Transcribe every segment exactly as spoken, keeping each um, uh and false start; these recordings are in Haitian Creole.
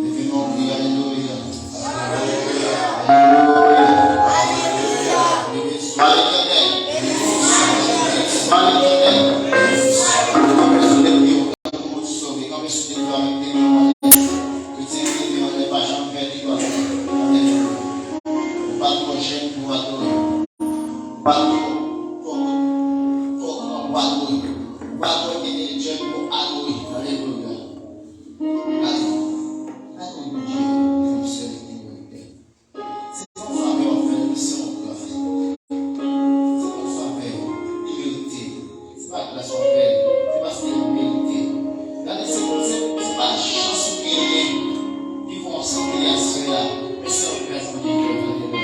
Leve men w, kriye, alelouya. Alelouya. Alelouya. Malik Etènèl. Malik Etènèl. Kanpe sou tèt ou, kanpe sou tèt ou, kanpe sou tèt ou. Ou pa twò jèn pou adore. Ou pa twò, twò, twò gran pou adore. Ou pa twò entèlijent pou adore. Alelouya. Gade, gade Bondye, li menm sèl ki mèritè. Se pa yon favè w ap fè l, se yon gras. Se pa yon favè, li merite. Se pa gras w ap fè l, se paske li merite. Gade, se, se, se pa chans ou genyen ki fè w santi aswè a, men se yon gras Bondye fè w, alelouya.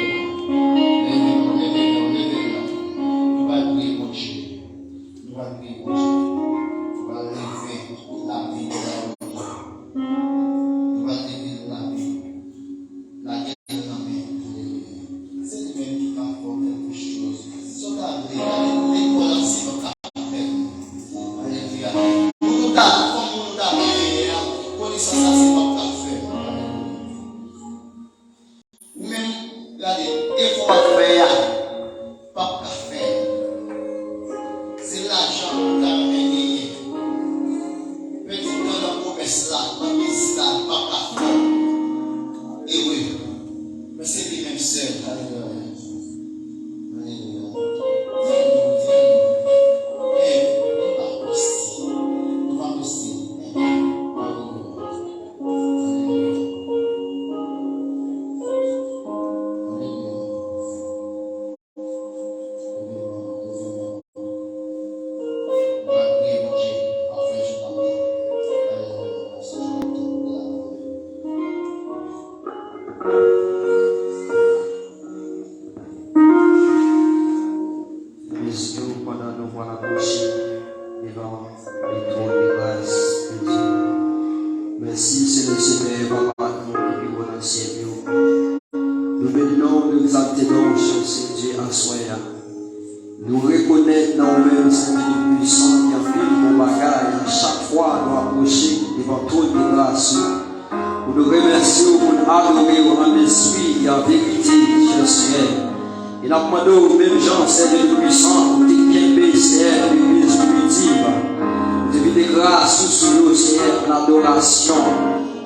Leve men w, leve men w, leve men w. Nou pral priye Bondye. Nou pral priye Bondye. Nou pral leve lavi nou ba Bondye. Nou pral leve lavi nou. Lage l nan men l. Alelouya. Se li menm ki ka fè w kèlkechoz. Si w ta vle, gade, lekòl ap se yon ka fè. Alelouya. Pou nou ta, kòm pou nou ta vle ye a, konesans la se w ap ka fè. Alelouya. Ou menm, gade, efò w ap fè a, p ap ka fè. Se lajan ou ta renmen genyen. Pèdi tan nan komès la, nan biznis la, p ap ka fè w ere. Men se li menm sèl. Alelouya. Alelouya. Di nou, di nou. Eh, nou pa poste. Nou pa poste. Eh, alelouya. Mesye, pandan nou pral apwoche devan le twòn de gras de Dye. Mèsi, Senyè, Senyè, Papa nou ki pi wo nan syèl yo. Nou beni non w, nou egzalte non w, Senyè Dye, aswè a. Nou rekonèt nan ou menm, Senyè Dye Toupisan, gen anpil bon bagay a chak fwa nou apwoche devan twòn de gras ou. Pou nou remèsye w, pou n adore w an lespri e an verite, Senyè. E n ap mande w, menm jan, Senyè Dye Toupisan, ou te kenbe, Senyè, legliz primitiv, ou te vide gras ou sou yo, Senyè, an adorasyon.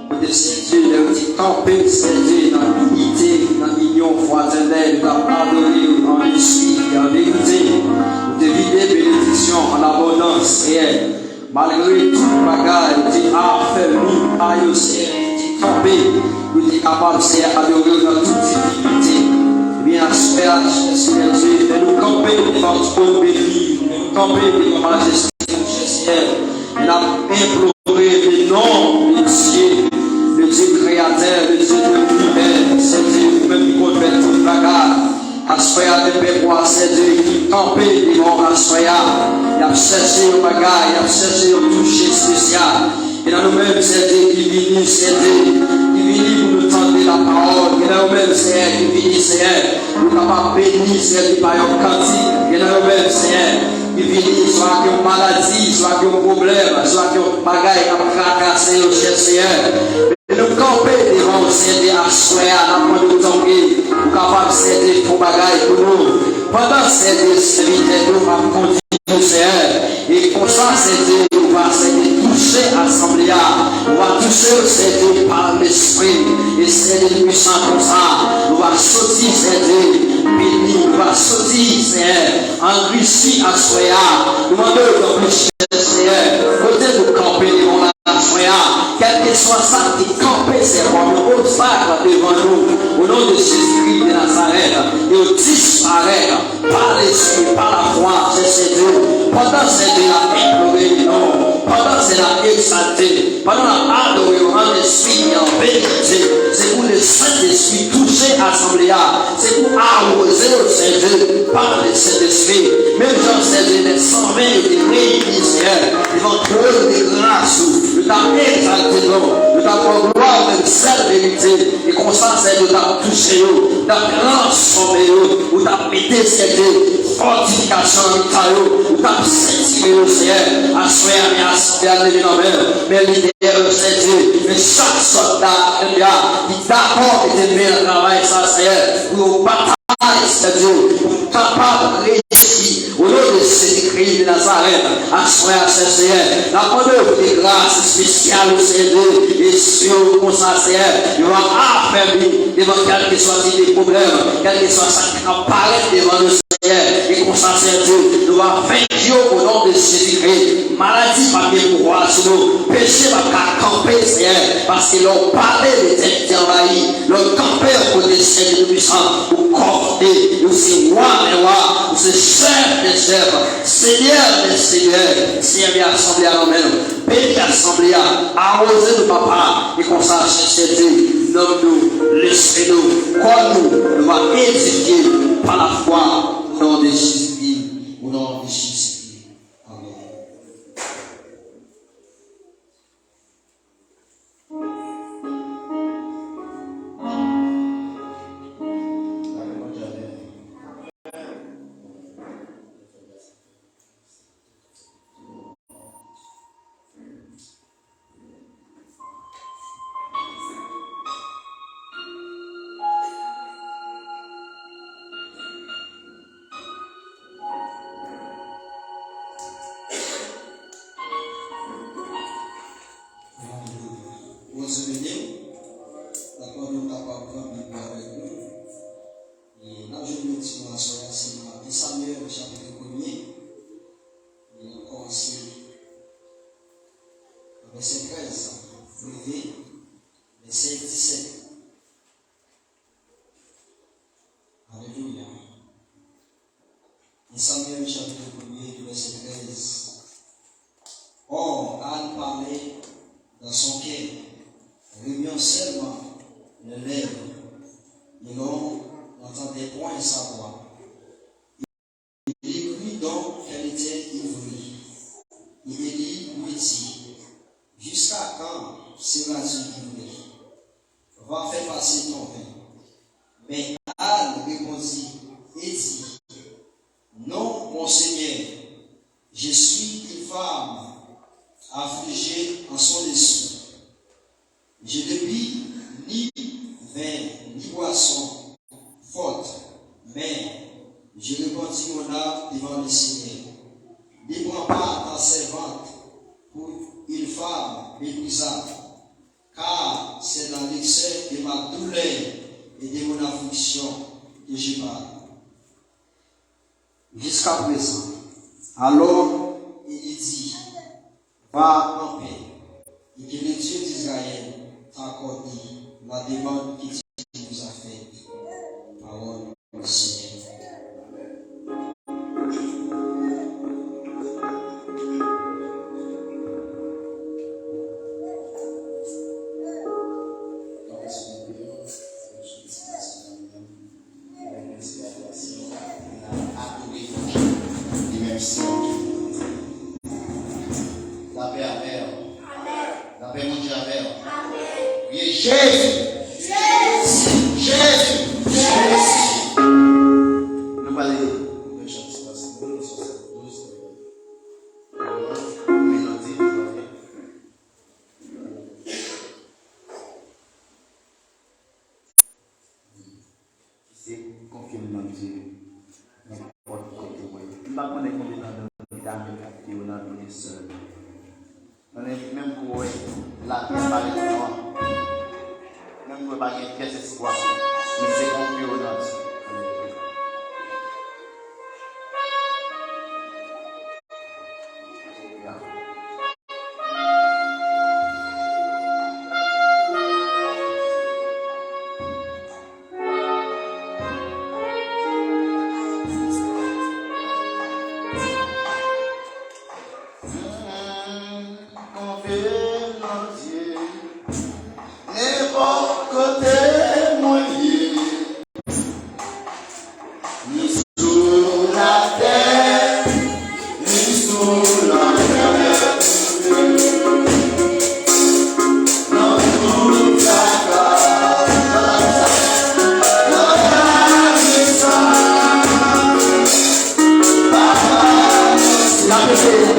Kote, Senyè Dye, lè yo te kanpe, Senyè Dye, nan inite, nan inyon fratènèl, yo t ap adore w an lespri e an verite. Ou te vide benediksyon an abondans, Senyè. Malgre tout bagay, ou te afèmi pa yo, Senyè, yo te kanpe, yo te kapab, Senyè, adore w nan tout difikilte. a, chè Senyè Dye, lè nou kanpe devan twòn beni, lè nou kanpe devan majeste ou, chè Senyè, e n ap enplore le non de Dye, le Dye kreyatè, le Dye de l'univers, Senyè Dye, ou menm ki konn fè tout bagay. Aswè a, de pèp ou a, Senyè Dye, ki kanpe devan w aswè a, y ap chèche yon bagay, y ap chèche yon touche espesyal. Gen nan nou menm, Senyè Dye, ki vini, Senyè Dye, ki vini pou nou tande lapawòl. Gen nan nou menm, Senyè, ki vini, Senyè, pou nou kapab beni, Senyè Dye, pa yon kantik. Gen nan nou menm, Senyè, ki vini, swa ak yon maladi, swa ak yon pwoblèm, swa ak yon bagay k ap trakase yo, chè Senyè. Men nou kanpe devan w, Senyè Dye, aswè a, n ap mande w tanpri, ou kapab, Senyè Dye, fè yon bagay pou nou. Pandan, Senyè Dye, sèvitè nou ap kondui nou, Senyè, e konsa, Senyè Dye, ou va, Senyè Dye, touche asanble a. Ou va touche yo, Senyè Dye, pa Lespri. E, Senyè Dye Toupisan, konsa, nou va soti, Senyè Dye, beni. Nou va soti, Senyè, anrichi aswè a. Nou mande w tanpri, chè Senyè, kote nou kanpe devan w la, aswè a, kèlkeswa sa ki kanpe, Senyè, kòm yon obstak devan nou, o non de Jezikri de Nazarèt, yo disparèt. Pa lespri, pa lafwa, chè Senyè Dye. Pandan, Senyè Dye, n ap enplore non, pandan, Senyè, n ap egzalte, pandan n ap adore w an lespri e an verite, se pou le Sentespri touche asanble a, se pou awoze yo, Senyè Dye, pa le Sentespri. Menm jan, Senyè Dye, lè san ven yo te reyini, Senyè, devan twòn de gras ou, yo t ap egzalte non, yo t ap ba w glwa, menm sèl verite. E konsa, Senyè, ou t ap touche yo, ou t ap transfòme yo, ou t ap mete, Senyè, fòtifikasyon nan mitan yo, ou t ap sentire yo, Senyè. Aswè a, men asanble a leve nan men w, men lidè yo, Senyè, men chak sòlda, Senyè, ki dakò mete men nan travay sa, Senyè, pou yo batay, Senyè, pou kapab reyisi. O non de Jezikri de Nazarèt, aswè a, chè Senyè, n ap mande w pou de gras espesyal, Senyè Dye, e si yo konsa, Senyè, yo va afèbli devan kèlkeswa tip de pwoblèm, kèlkeswa sa ki ap parèt devan nou, Senyè, e konsa, Senyè Dye, nou va venk yo o non de Jezikri. Maladi p ap gen pouvwa sou nou, peche p ap ka kanpe, Senyè, paske lè w pale, Letènèl te anvayi. Lè w kanpe yon kote, Senyè Dye Toupisan, ou kòmande, ou se Wa dè wa, ou se Chèf dè chèf, Senyè dè senyè. Senyè, men asanble a nan men w. Beni asanble a, awoze nou, Papa, e konsa, Senyè Dye, nanm nou, lespri nou, kò nou, nou va edifye pa lafwa, o non de Jezikri, o non de Jezikri. Amèn. Bondye beni w. Dakò, nou kapab pran Bib la avèk nou. E n ap jwenn lekti nou aswè a, se nan de Samyèl, chapit premye. E n ap kòmanse nan vèsè trèz rive vèsè disèt. Alelouya. De Samyèl, chapit premye, vèsè trèz. Or, Anne parlait dans son cœur, remuant seulement les lèvres, et l'on n'entendait point sa voix. Il crut donc qu'elle était ivrée. Et Élie lui dit, jusqu'à quand seras-tu ivrée ? Va, fais passer ton vin. Mais Anne répondit et dit, non, mon Seigneur, je suis une femme affligée en son esprit. Je ne bus ni vin, ni boisson forte, mais je repentis mon âme devant le Seigneur. Ne prends pas ta servante pour une femme méprisable, car c'est dans l'excès de ma douleur et de mon affliction que je parle. Jusqu'à présent. Alors il dit, va en paix, et que le Dieu d'Israël t'accorde la demande que tu nous as faite. Parole du Seigneur. Lapè avè w. Lapè Bondye avè w. Priye Jezi. Jezi. Jezi. Nou pale de Sòm swasann douz, Sòm swasann douz. Melodi, nou pale. Ki se konfye w nan Dye nenpòt kote w ye. M pa konnen konbyen nan nou ki ta renmen konfye w nan Dye sèlman. Nan menm kou w wè lapè parèt non. Menm kou w pa gen pyès espwa, men se konfye w nan Dye. Alelouya. Konfye m nan Dye, nenpòt kote mwen ye. Ni sou latè, ni sou lanmè. Nan tout traka, nan lavi sa, nan lavi sa, Papa, n ap leve.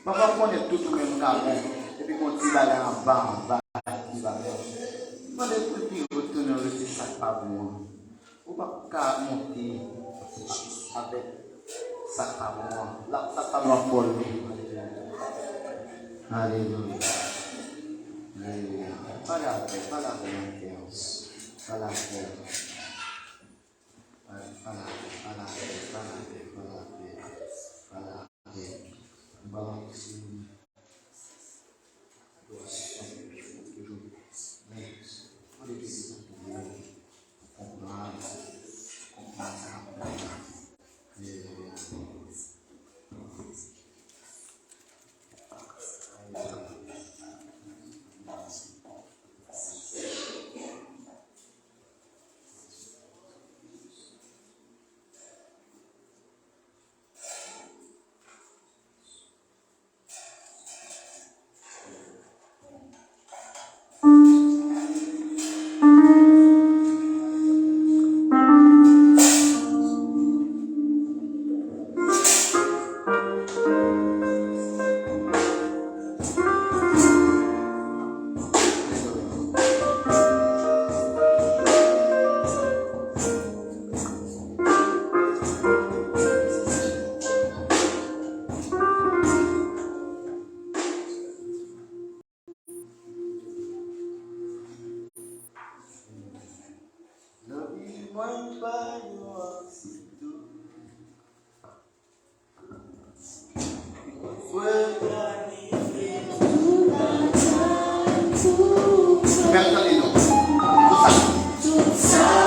Papa konnen tout ou menm ka bon. Epi gon ti bagay anba, anba ki pa bon. Mande pou l pi wo tounen rete sa k pa bon an. Ou p ap ka monte avèk sa k pa bon an. L ap, sa k pa bon an fò l ye. Alelouya. Alelouya. Pale avè l, pale avè l nan kè w. Pale avè l. Pale, pale avè l, pale avè l, pale avè l, pale avè l. Pale avè l. Ba w ti Lavi mwen pa yon aksidan. Fè m tande non. Tout sa.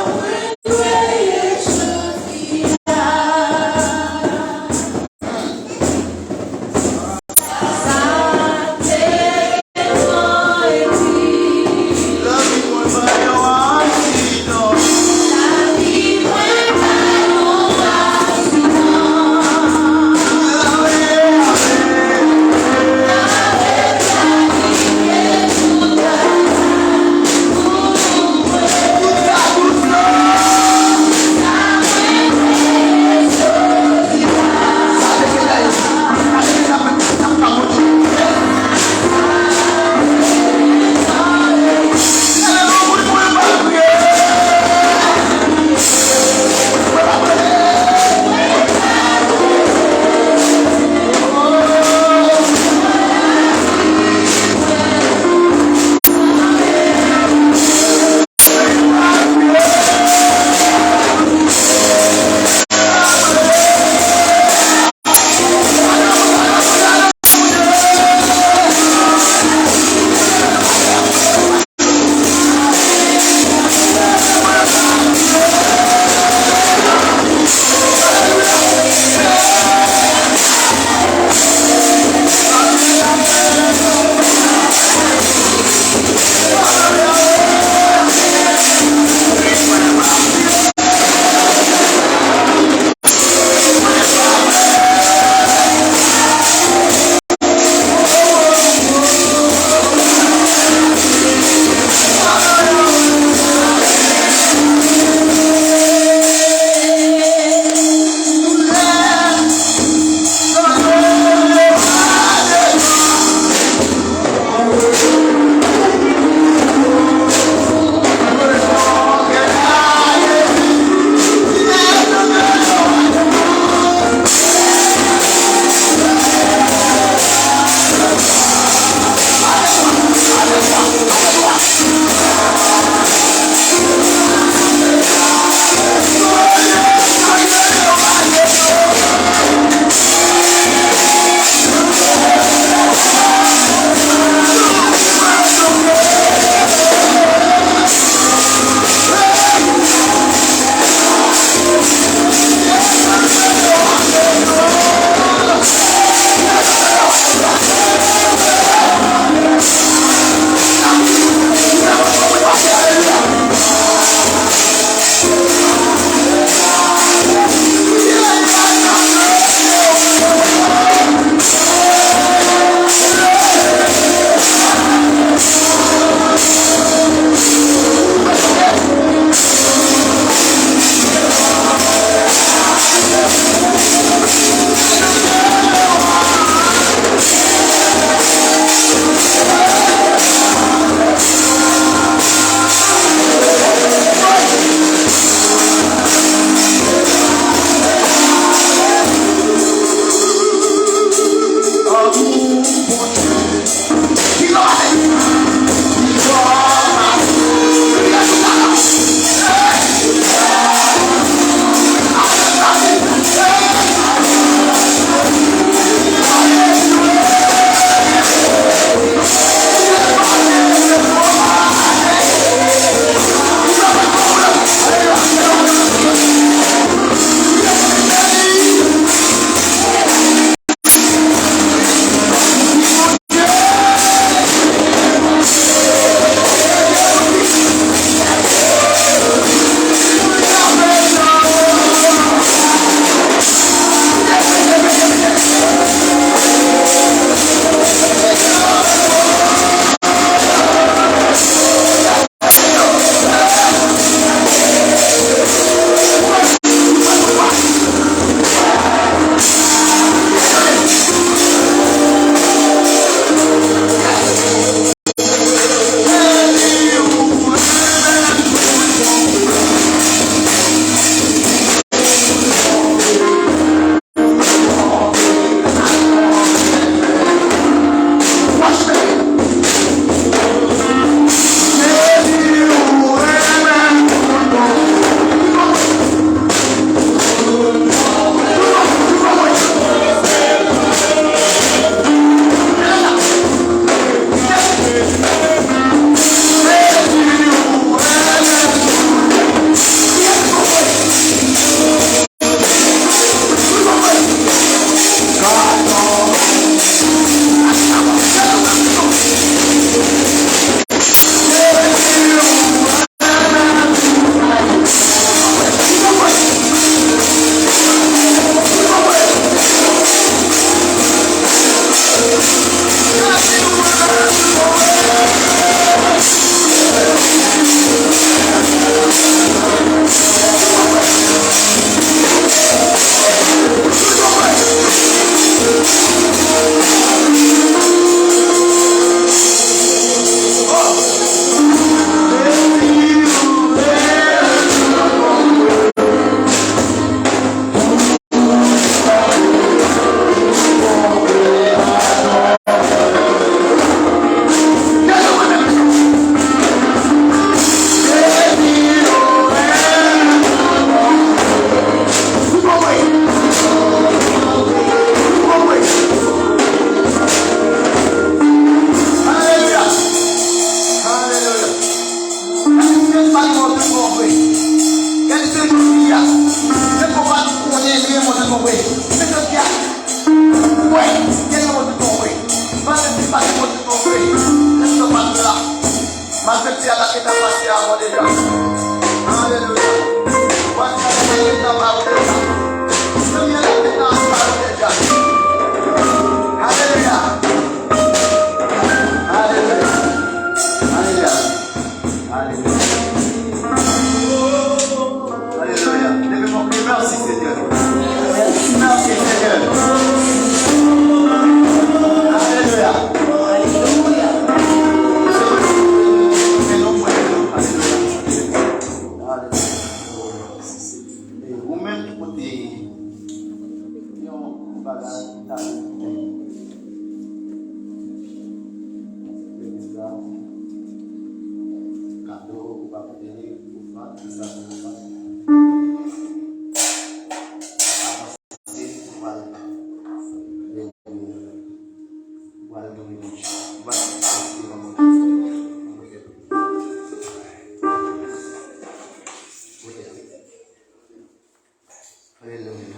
Alelouya.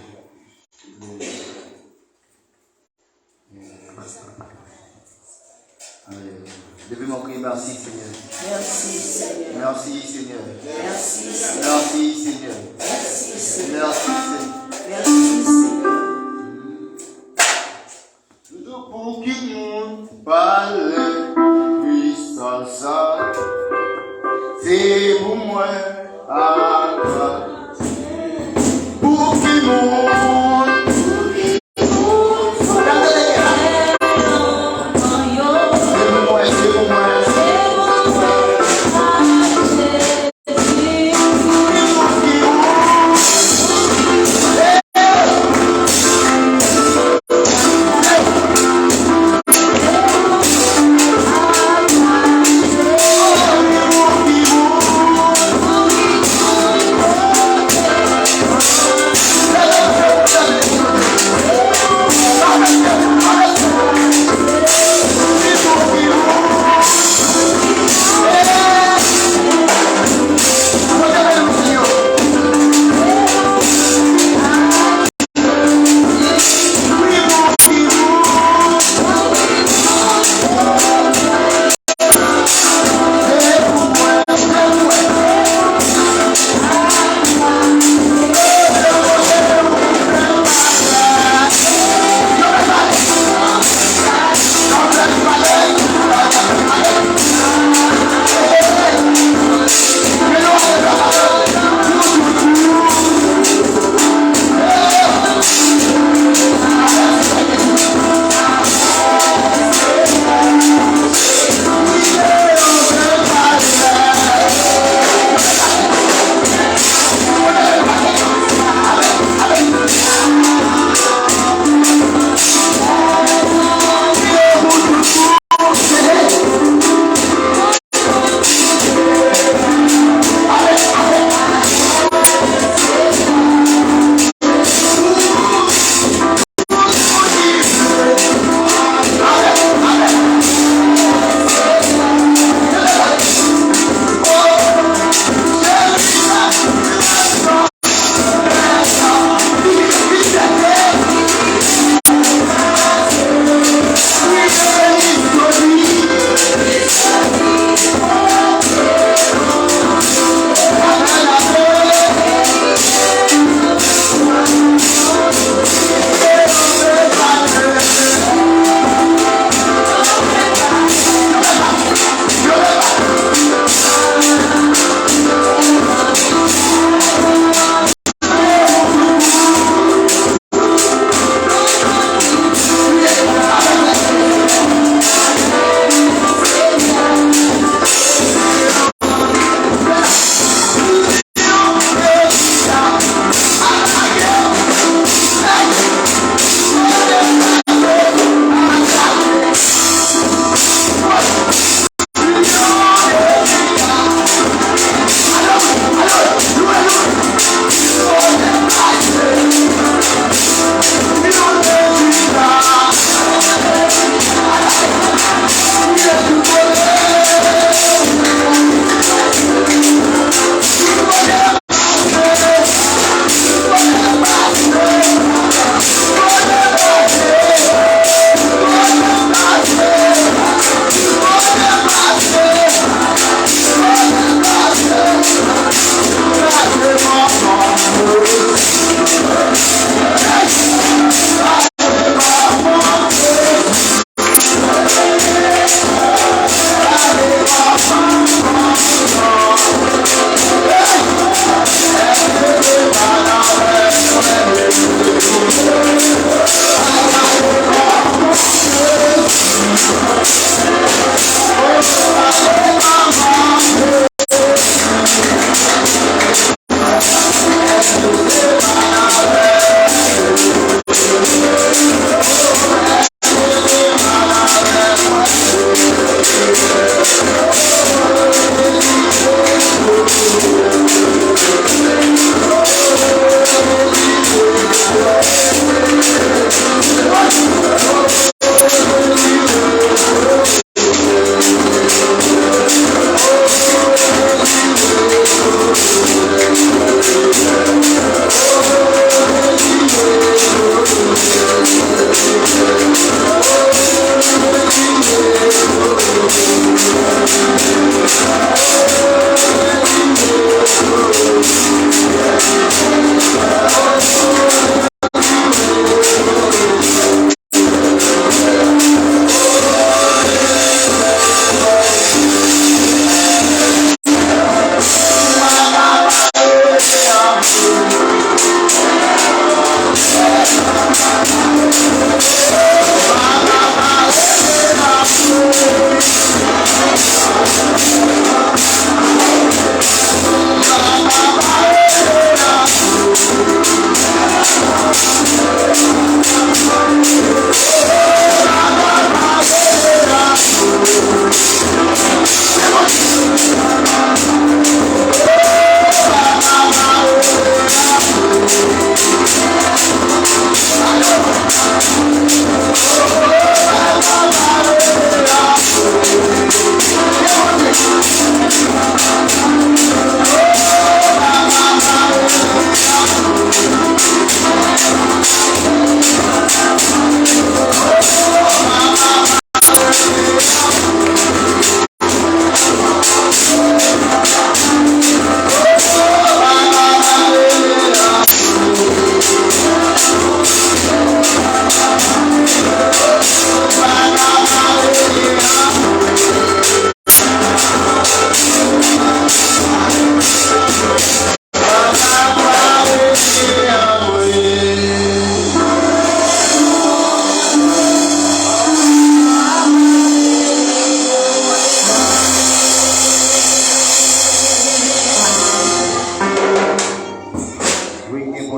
Alelouya. Leve men w, kriye, mèsi, Senyè. Mèsi, Senyè. Mèsi, Senyè. Mèsi, Senyè. Mèsi, Senyè. Mèsi, Senyè. Mèsi, Senyè. Mèsi, Senyè. Pou ki moun pale Kris sa, se pou mwen, papa. Pou ki moun, pou ki moun, se pou mwen, se pou mwen.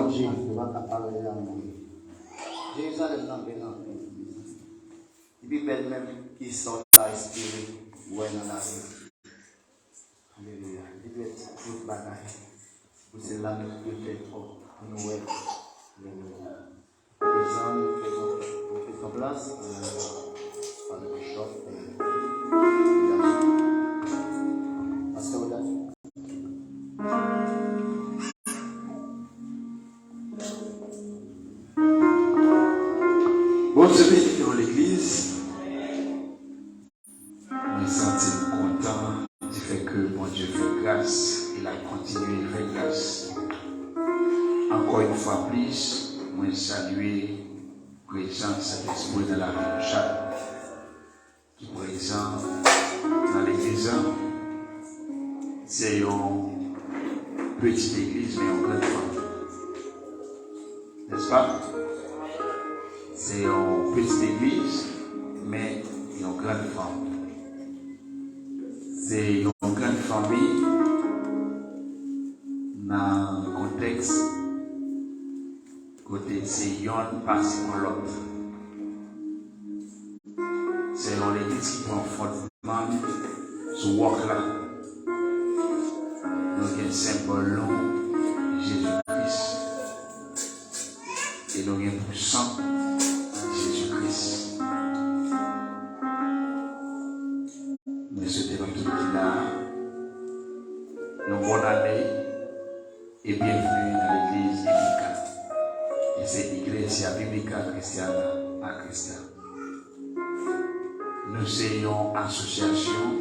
Jezi pa ka pale a mwen. Jerizalèm nan bèl anpil. Li pi bèl menm ke sa w ta espere wè nan lavi. Alelouya. Li dwe tout bagay. Pou se la nou dwe fè kò pou nou wè. Alelouya. Prezan, nou fè kò, nou fè kò plas, euh, pa le bishop, euh, pastè Odas. Bondye beni nou, legliz. Mwen santi m kontan di fè ke Bondye fè gras e l ap kontinye fè gras. Ankò yon fwa plis, mwen salye prezans Sentespri nan lavi nou chak ki prezan nan legliz la. Se yon pitit legliz, men yon grann fanmi. Nèspa? Se yon pitit legliz, men yon grann fanmi. Se yon grann fanmi nan kontèks kote se yonn pase yon lòt. Se yon legliz ki pran fondman sou wòk la. Nou gen senbòl nou, Jezi Kris. E nou gen pou san Jezi Kris. Mwen swete nou tout ki la a yon bòn ane e byenveni nan legliz Biblika. E se Iglesia Biblika Cristiana a Krista. Nou se yon asosyasyon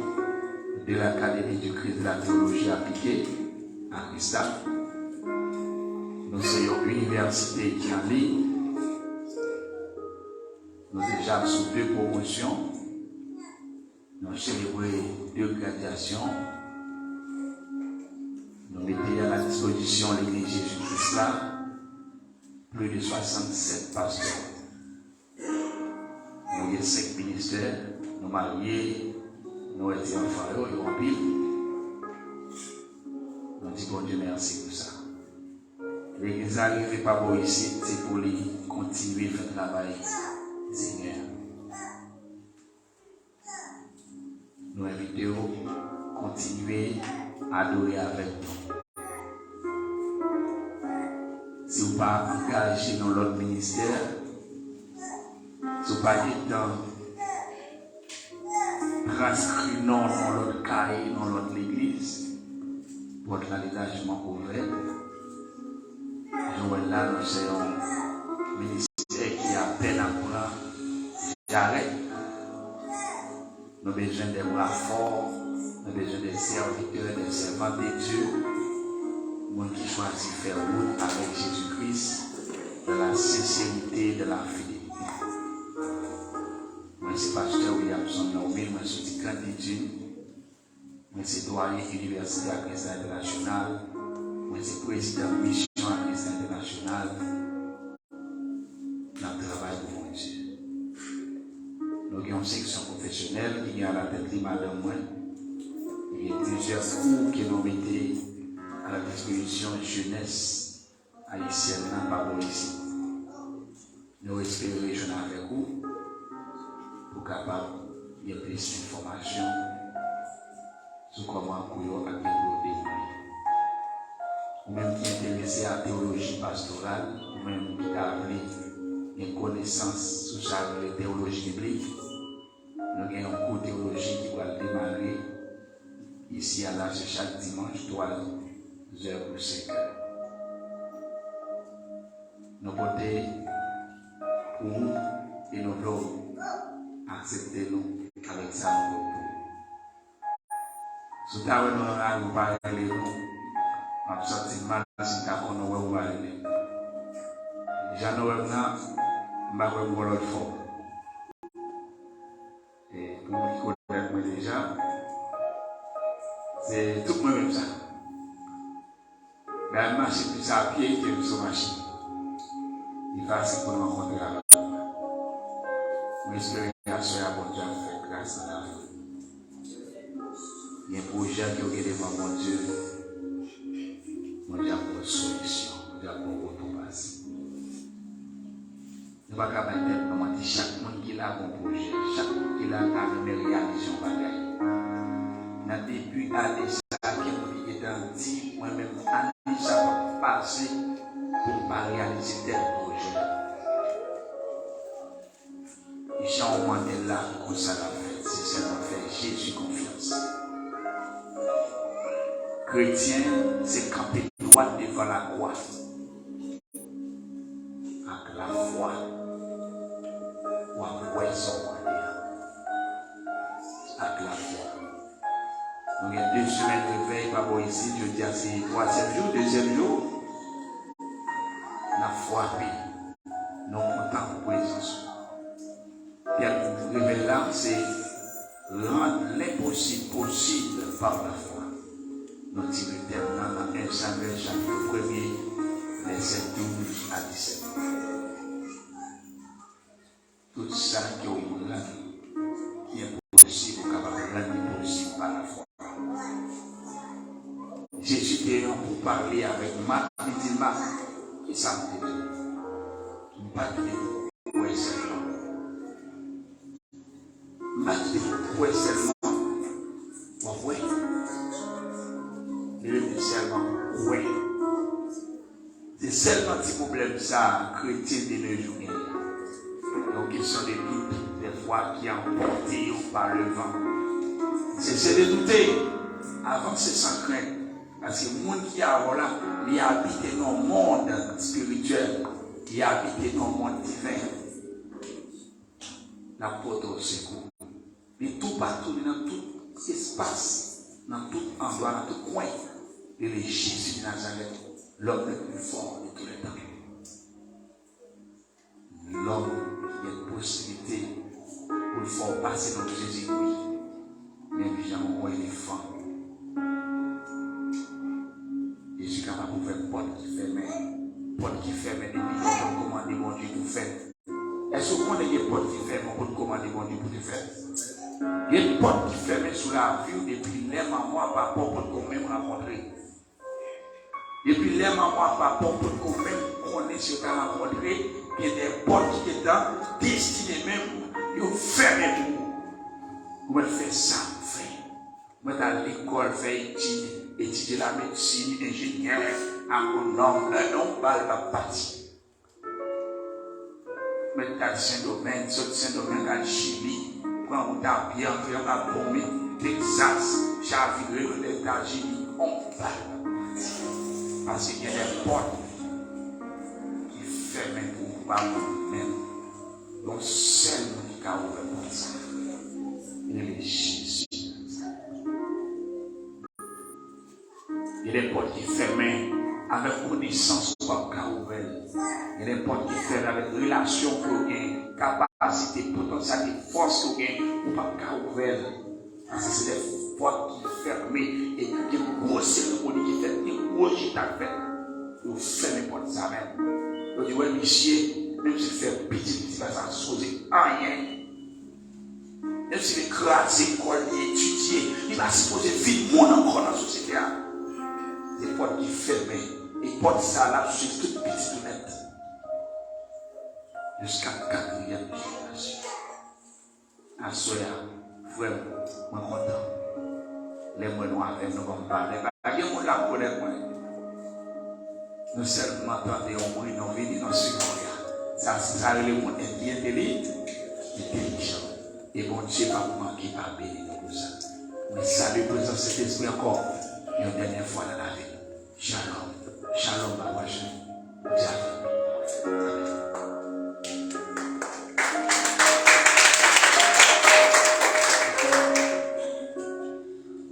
de l'Académie du Christ de la Théologie Appliquée à Christa. Nou se yon inivèsite ki an liy. Nou deja sou de pwomosyon. Nou selebre de gradyasyon. Nou mete a la dispozisyon Legliz Jezi Kris la plis de swasannsèt pastè. Nou gen senk ministè, nou marye, nou wè ti anfan yo, yo anpil. Nou di Bondye mèsi pou sa. Legliz la rive pa bò isit, se pou li kontinye fè travay Senyè a. Nou envite w kontinye adore avèk nou. Si w pa angaje nan lòt ministè, si w pa gentan transkri non w nan lòt kay, nan lòt legliz, pòt la li lajman ouvè. Jan w wè l la, nou se yon ministè ki apèn ap pran jarèt. Nou bezwen de bra fò, nou bezwen de sèvitè, de sèvant de Dye, moun ki chwazi fè wout avèk Jezi Kris dans la sincérité, dans la fidélité. Mwen se pastè Williamson Normil, mwen soti Grand Ledune. Mwen se dwayen Inivèsite Akresta Entènasyonal. Mwen se prezidan misyon Akresta Entènasyonal. N ap travay pou Bondye. Nou gen yon seksyon pwofesyonèl ki gen alatèt li madanm mwen. Li gen plizyè kou ke nou mete a la dispozisyon jenès ayisyèn nan pa bò isit. Nou espere jwenn avèk ou pou kapab gen plis enfòmasyon sou kòman kou yo ap gen pou yo dewoule. Ou menm ki enterese a teyoloji pastoral, ou menm ki ta vle gen konesans sou sa yo rele teyoloji biblik, nou gen yon kou teyoloji ki pral demare isi a la, se chak dimanch, twa zè pou senk è. Nou pote pou ou e nou vle w aksepte nou avèk sa nou gen pou ou. Si w ta wè nou nan lari, ou pa rele nou, m ap santi m mal si m ta konnen w wè ou pa rele m. Jan nou wè m nan, m pa kwè m gon lòt fòm. E pou moun ki konèt mwen deja, se tout mwen menm sa. Bagay m mache plis a pye ke m sou machin. Li fasil pou n rankontre avèk mwen. Mwen espere aswè a Bondye ap fè gras nan lavi w. Gen pwojè ke w gen devan Bondye, Bondye ap ba w solisyon. Bondye ap ba w wotou pase. Nou pa ka bay tèt nou manti. Chak moun ki la gon pwojè. Chak moun ki la ka renmen reyalize yon bagay. Nan debi ane sa, gen moun ki gentan di, mwen menm, ane sa p ap pase pou m pa reyalize tèl pwojè. Jan w mande l la, konsa l ap fèt. Se sèlman fè Jezi konfyans. Kretyen, se kanpe dwat devan lakwa. Ak lafwa, w ap wè sa w mande a. Ak lafwa. Nou gen de semèn revèy pa bò isit, jodi a se twazyèm jou, dezyèm jou. N ap frape. Nou kontan pou prezans ou. Tèm revèy la, se Rendre l'impossible par la foi. Nou tire tèm nan nan en Samyèl chapit premye, vèsè douz a disèt. Tout sa ke w rann ki enposib, ou kapab rann li posib pa lafwa. Jezi te an pou pale avèk Mak, li di, Mak, kisa m te di w? M pa t vle pou w kwè sèlman. M pa t vle pou w kwè sèlman. W ap wè. Li rele sèlman kwè. Se sèlman ti pwoblèm sa a kretyen de nos jours genyen. Yon kesyon de dout, dèfwa, ki anpòte yo pa le van. Sese de doute, avanse san krent, paske moun ki avè w la, li abite nan yon mond espirityèl, li abite nan yon mond diven. L ap pote w sekou. Li toupatou, li nan tout espas, nan tout andwa, nan tout kwen. Li rele Jezi de Nazarèt, l'homme le plus fort de tous les temps. Lòm ki gen posiblite pou l fè w pase nan Jezi, wi. Men jan w wè elefan. Jezi kapab ouvè pòt ki fèmen. Pòt ki fèmen depi lontan w kòmande Bondye pou fè. Èske w konnen gen pòt ki fèmen w potko mande Bondye pou te fè? Gen pòt ki fèmen sou lavi w depi lè manman w ak papa w potko menm rankontre. Depi lè manman w ak papa w potko menm konnen si yo ta rankontre, gen de pòt ki gentan destine menm yo fèmen pou ou. Ou mèt fè sa pou fè. Ou mèt al lekòl, fè etid, etidye lamedesin, enjenyè, agwonòm, lè non bal p ap pati. Mèt al Sendomeng, sot Sendomeng al Chili, pran wout a pye, antre anba ponmi, Texas, chavire, rive Etazini, on bal. Paske gen de pòt ki fèmen pou ou pa moun menm. Yon sèl moun ki ka ouvè pòt sa. Li rele Jezi. Gen de pòt ki fèmen avèk konesans ou p ap ka ouvè l. Gen de pòt ki fèmen avèk relasyon ke w gen, kapasite, potansyalite, fòs ke w gen, ou p ap ka ouvè l. Paske se de pòt ki fèmen e gen gwo seremoni ki fèt, gen gwo chita k fèt pou yo fèmen pòt sa menm. Yo di, wè misye, menm si l fè piti, piti pa sa sipoze anyen. Menm si li kraze kò l, li etidye, li pa sipoze vin moun ankò nan sosyete a. Se pòt ki fèmen. E pòt sa l ap swiv tout pitit ou nèt. Jiska katriyèm jenerasyon. Aswè a, frè m, mwen kontan. Lè m wè nou avè m, nou ban m valè. Pa gen moun la rekonèt mwen. Nou sèlman tande yon bri, nou vini, nou swiv bri a. Sa, sa rele moun en-, ki enteli-, entelijan. E Bondye p ap manke pa beni nou pou sa. Mwen salye prezans Sentespri ankò, yon dènyè fwa nan lavi nou. Shalom. Shalom, Papa Jan. Bondye avè nou. Amèn.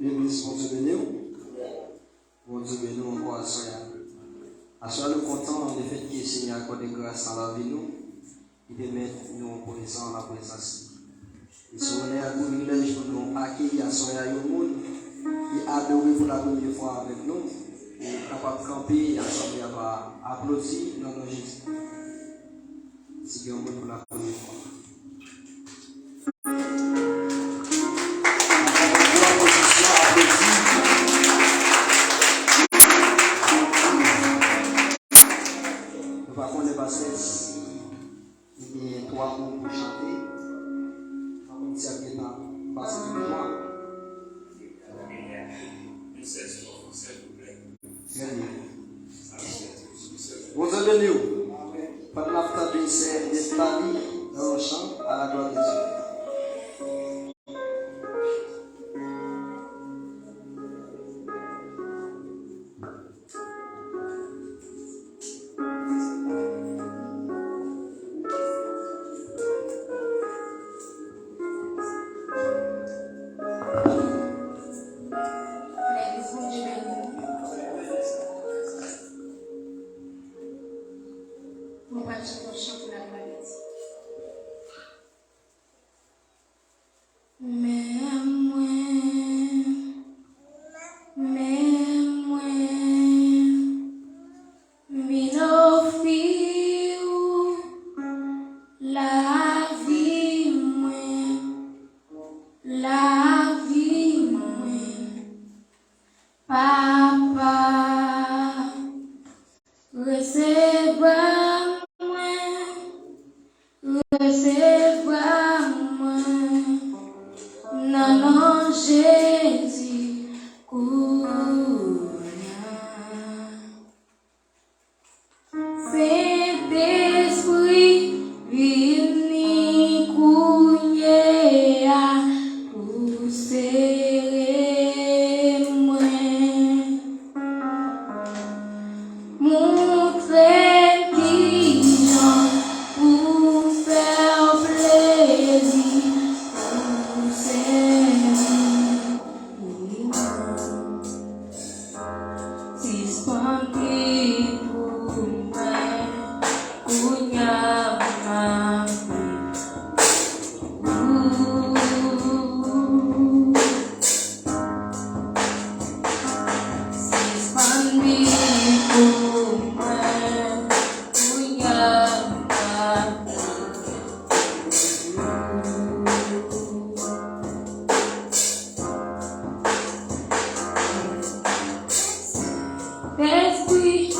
Legliz, Bondye beni w. Bondye beni w ankò aswè a. Aswè a nou kontan lefètke Senyè a akòde gras nan lavi nou, li pèmèt nou prezan nan prezans li. E se yon onè ak privilèj pou nou akeyi aswè a yon moun ki adore pou la premye fwa avèk nou, e kapab kanpe, asanble a va aplodi nan non Jezi. Si gen yon moun pou la premye fwa. Pou la pozisyon, aplodi. pa konnen pastè si li gen twa mo pou chante. M pa konn si ap gentan pase tout twa. Trè byen. Bondye beni w. Pandan n ap tande sè Nestlali nan yon chan à la gloire de Dieu. Legliz, Bondye beni nou. Nou pral chante yon chan pou laglwa de Dye. Men mwen, men mwen, m vin ofri w lavi mwen, lavi mwen, Papa. Resevwa mwen, resevwa mwen, nan non Jezi kounye a. Sentespri, vini kounye a pou sere mwen. Montre m kijan pou fè w plezi, pou sèvi mwen. Sispann pli pou mwen, kounye a m ap viv. Sispann viv pou mwen, kounye a m ap viv. Sentespri.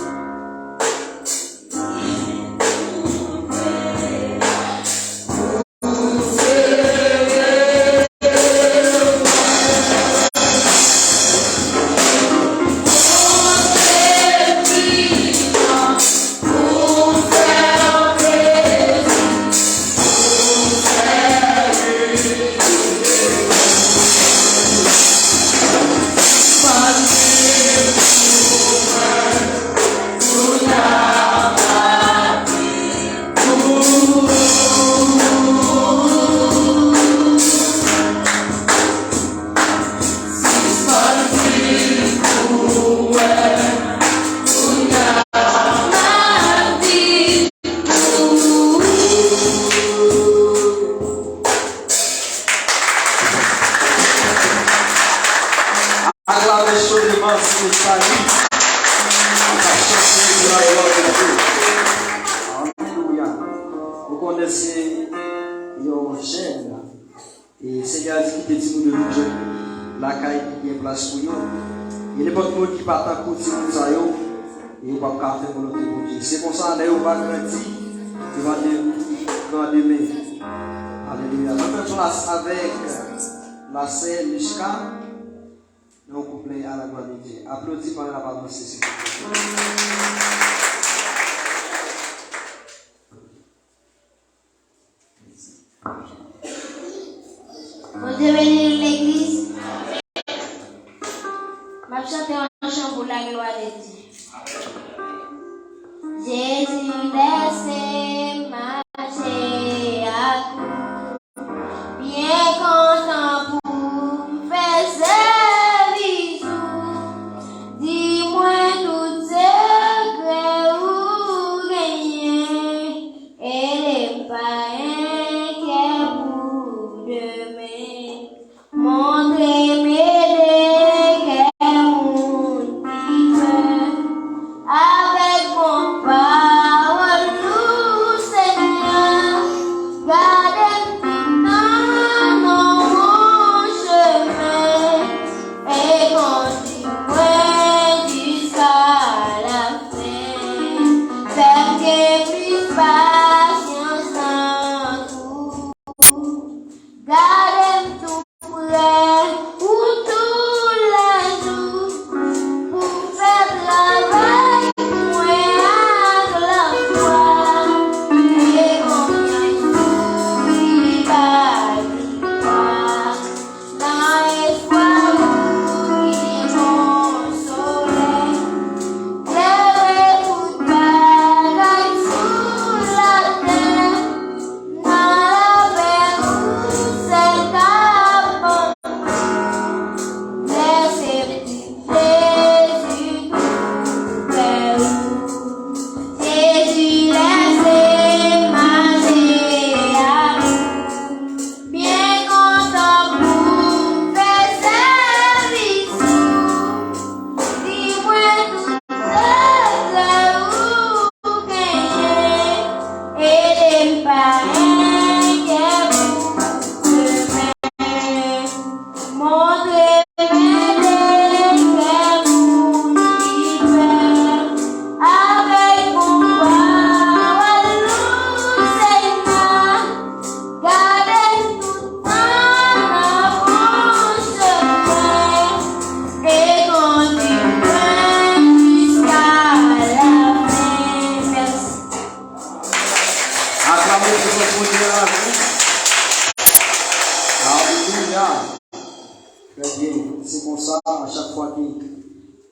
Aklame cho devan Seyè Sali. N ap chante pou laglwa de Dye. Alelouya. Ou konnen se yon jèn. E Senyè a di kite timoun yo vin jwenn lakay ki gen plas pou yo. E nenpòt moun ki pa tankou timoun sa yo, e yo p ap ka fè volonte Bondye. Se konsa, lè yo va grandi, yo va devni gran demen. Alelouya. Nou fè plas avèk la sè Mishka, nan yon kouplè à la gloire de Dieu. Aplodi pandan n ap avanse, silvouplè. Bondye beni nou, legliz. M ap chante yon chan pou laglwa de Dye. Jezi, lèse m mache ak ou. Byen kontan pou m fè sèvis ou. Di mwen tout sekrè ou genyen. Ede m pa enkyè pou demen.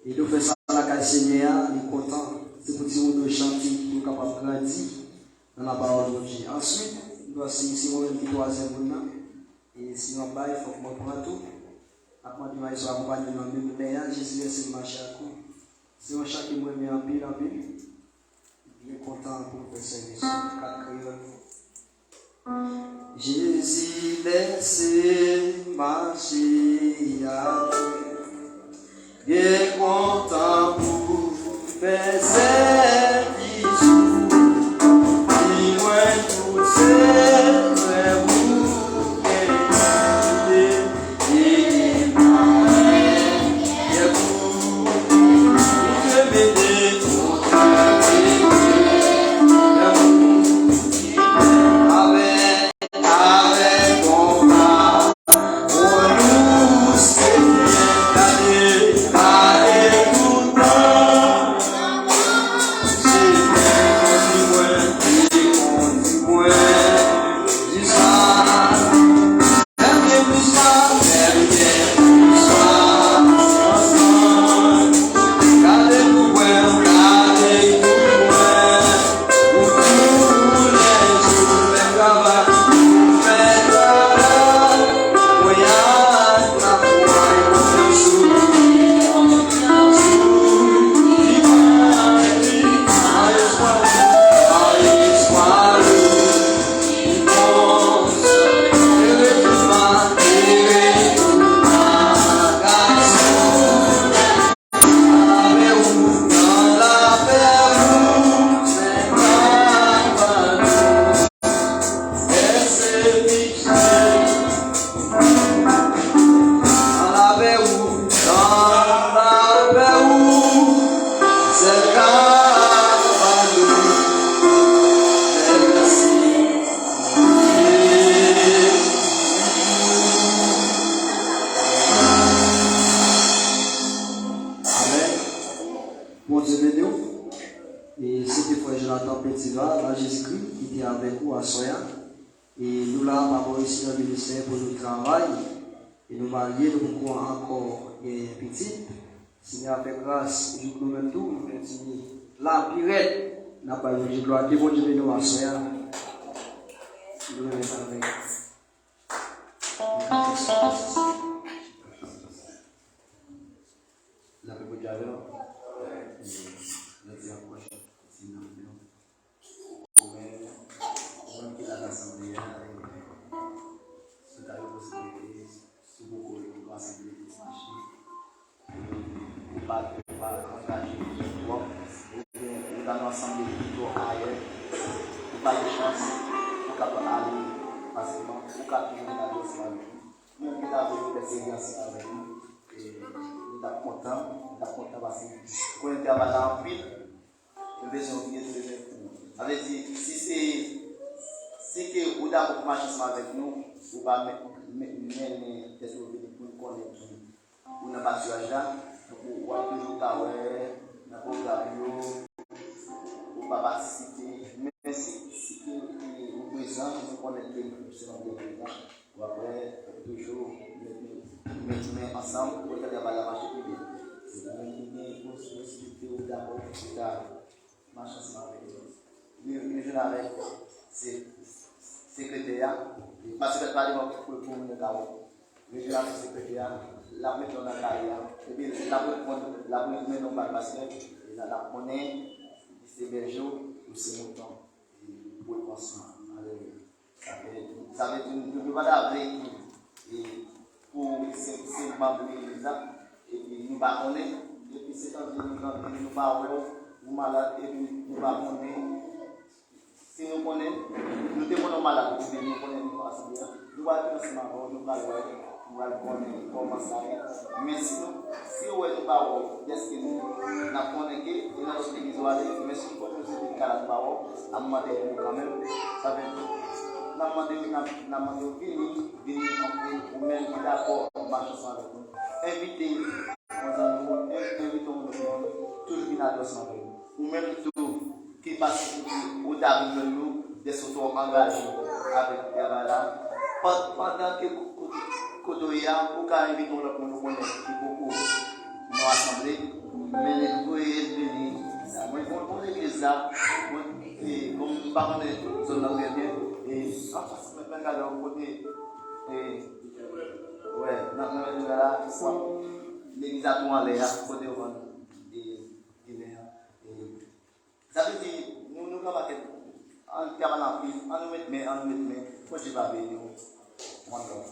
E nou fè sa lakay Senyè a, li kontan. Se pou timoun yo chante, pou yo kapab grandi nan lapawòl Bondye. Answit, nou pral si se mwen menm ki twazyèm moun nan. E si m ap bay, fòk mwen pran tou. M ap mande Maestro akonpanye m nan menm lè a, Jezi vèse m mache ak ou. Se yon chan ke m renmen anpil, anpil. Byen kontan pou nou fè sèvis sou kat kreyòl. Jezi vèse mache ak ou. Byen kontan pou fè sèvis ou. Di mwen tout sekrè ou genyen. Ede mwen, yè pou ou te mete kontan. Avèk, avèk konpa. Amèn. Bondye beni w. E se te frè Jonathan Petival, nan Jezikri, ki te avèk ou aswè a. E nou la, pa bò isi nan ministè pou nou travay. E nou marye, nou poko ankò genyen pitit. Senyè a fè gras, jouk nou menm tou, nou kontinye la pi rèd. N ap bay Bondye glwa. Ke Bondye beni w aswè a. Nou renmen sa avèk. Lapè Bondye avè w. Jodi a, pwòch ti nan men w. Ou menm, ou menm ki la nan asanble a, e, si w ta gen posiblite, si w poko, ou pase de legliz mache. Ou pa, ou pa angaje twòp, oubyen ou ta nan asanble pito ayè, ou pa gen chans, ou kapab ale fasilman, ou ka toujou vin adore ansanm avèk nou. Menm ki ta vle fè seri ansanm avèk nou, e, nou t ap kontan, nou t ap kontan paske konnen travay la anpil, nou bezwen yon vye trezè pou nou. Sa vle di, si se, si ke ou dakò pou mache ansanm avèk nou, ou pa men, men, mennen tèt ou vini pou nou konnen ki ou nan patiraj la, donk ou, w ap toujou ka wè nan pwogram yo, ou pa patisipe, men si, si ke ou prezan, nou konnen ke se yon byen prezan, w ap wè toujou met, met men ansanm pou fè travay la mache pi byen. Se pou nou ki gen posiblite ou dakò pou ta mache ansanm avèk nou. Nou, nou jwenn avèk se, sekretè a, pastè pa devan pou, pou moun yo ka wè. Rejou la se sekretè a, l ap mete w nan kay la. Epi l ap reponn, l ap remennen w ba l pastè, e l ap konnen li se bèje w, ou se mouton. E pou l konsan. Alelouya. Sa vle, sa vle di, nou, nou pa ta vle ki, e, pou se, se manm legliz la, epi nou pa konnen, epi se tankou nou grandi, nou pa wè w, ou malad, epi nou pa konnen. Si nou konnen, nou te konnen w malad, oubyen nou konnen nou pa sanble a, nou pral vin ansanm avè w, nou pral wè, nou pral konnen kòman sa ye. Men si nou, si w wè nou pa wè w, dèske nou, n ap konnen ke e nan lòt legliz w ale, men si w konnen w se te kay la nou pa wè w, n ap mande w kanmenm. Sa vle di, n ap mande w, n ap, n ap mande w vini, vini anpil, ou menm ki dakò mache ansanm avèk nou. Envite yon zanmi w, en-, envite yon lòt moun, toujou vin adore ansanm avèk nou. Ou menm tou, ki patisipe, ou ta vin jwenn nou, dèske w twò angaje avèk travay la. Pan-, pandan ke ko-, ko-, kote w ye a, ou ka envite yon lòt moun ou konnen ki poko nan asanble, Men li voye l vini. Mwen, bon, bon legliz la, mwen, e, bon, m pa konnen zòn nan trè byen. E, anfas mwen, mwen gade yon kote, e, wè, nan, nan, nan, la, legliz la tou anlè a, kote yo vann, e, ginen an. E, sa vle di, nou, nou ka maket, ann travay anpil, ann met men, ann met men, Bondye va beni w. One love.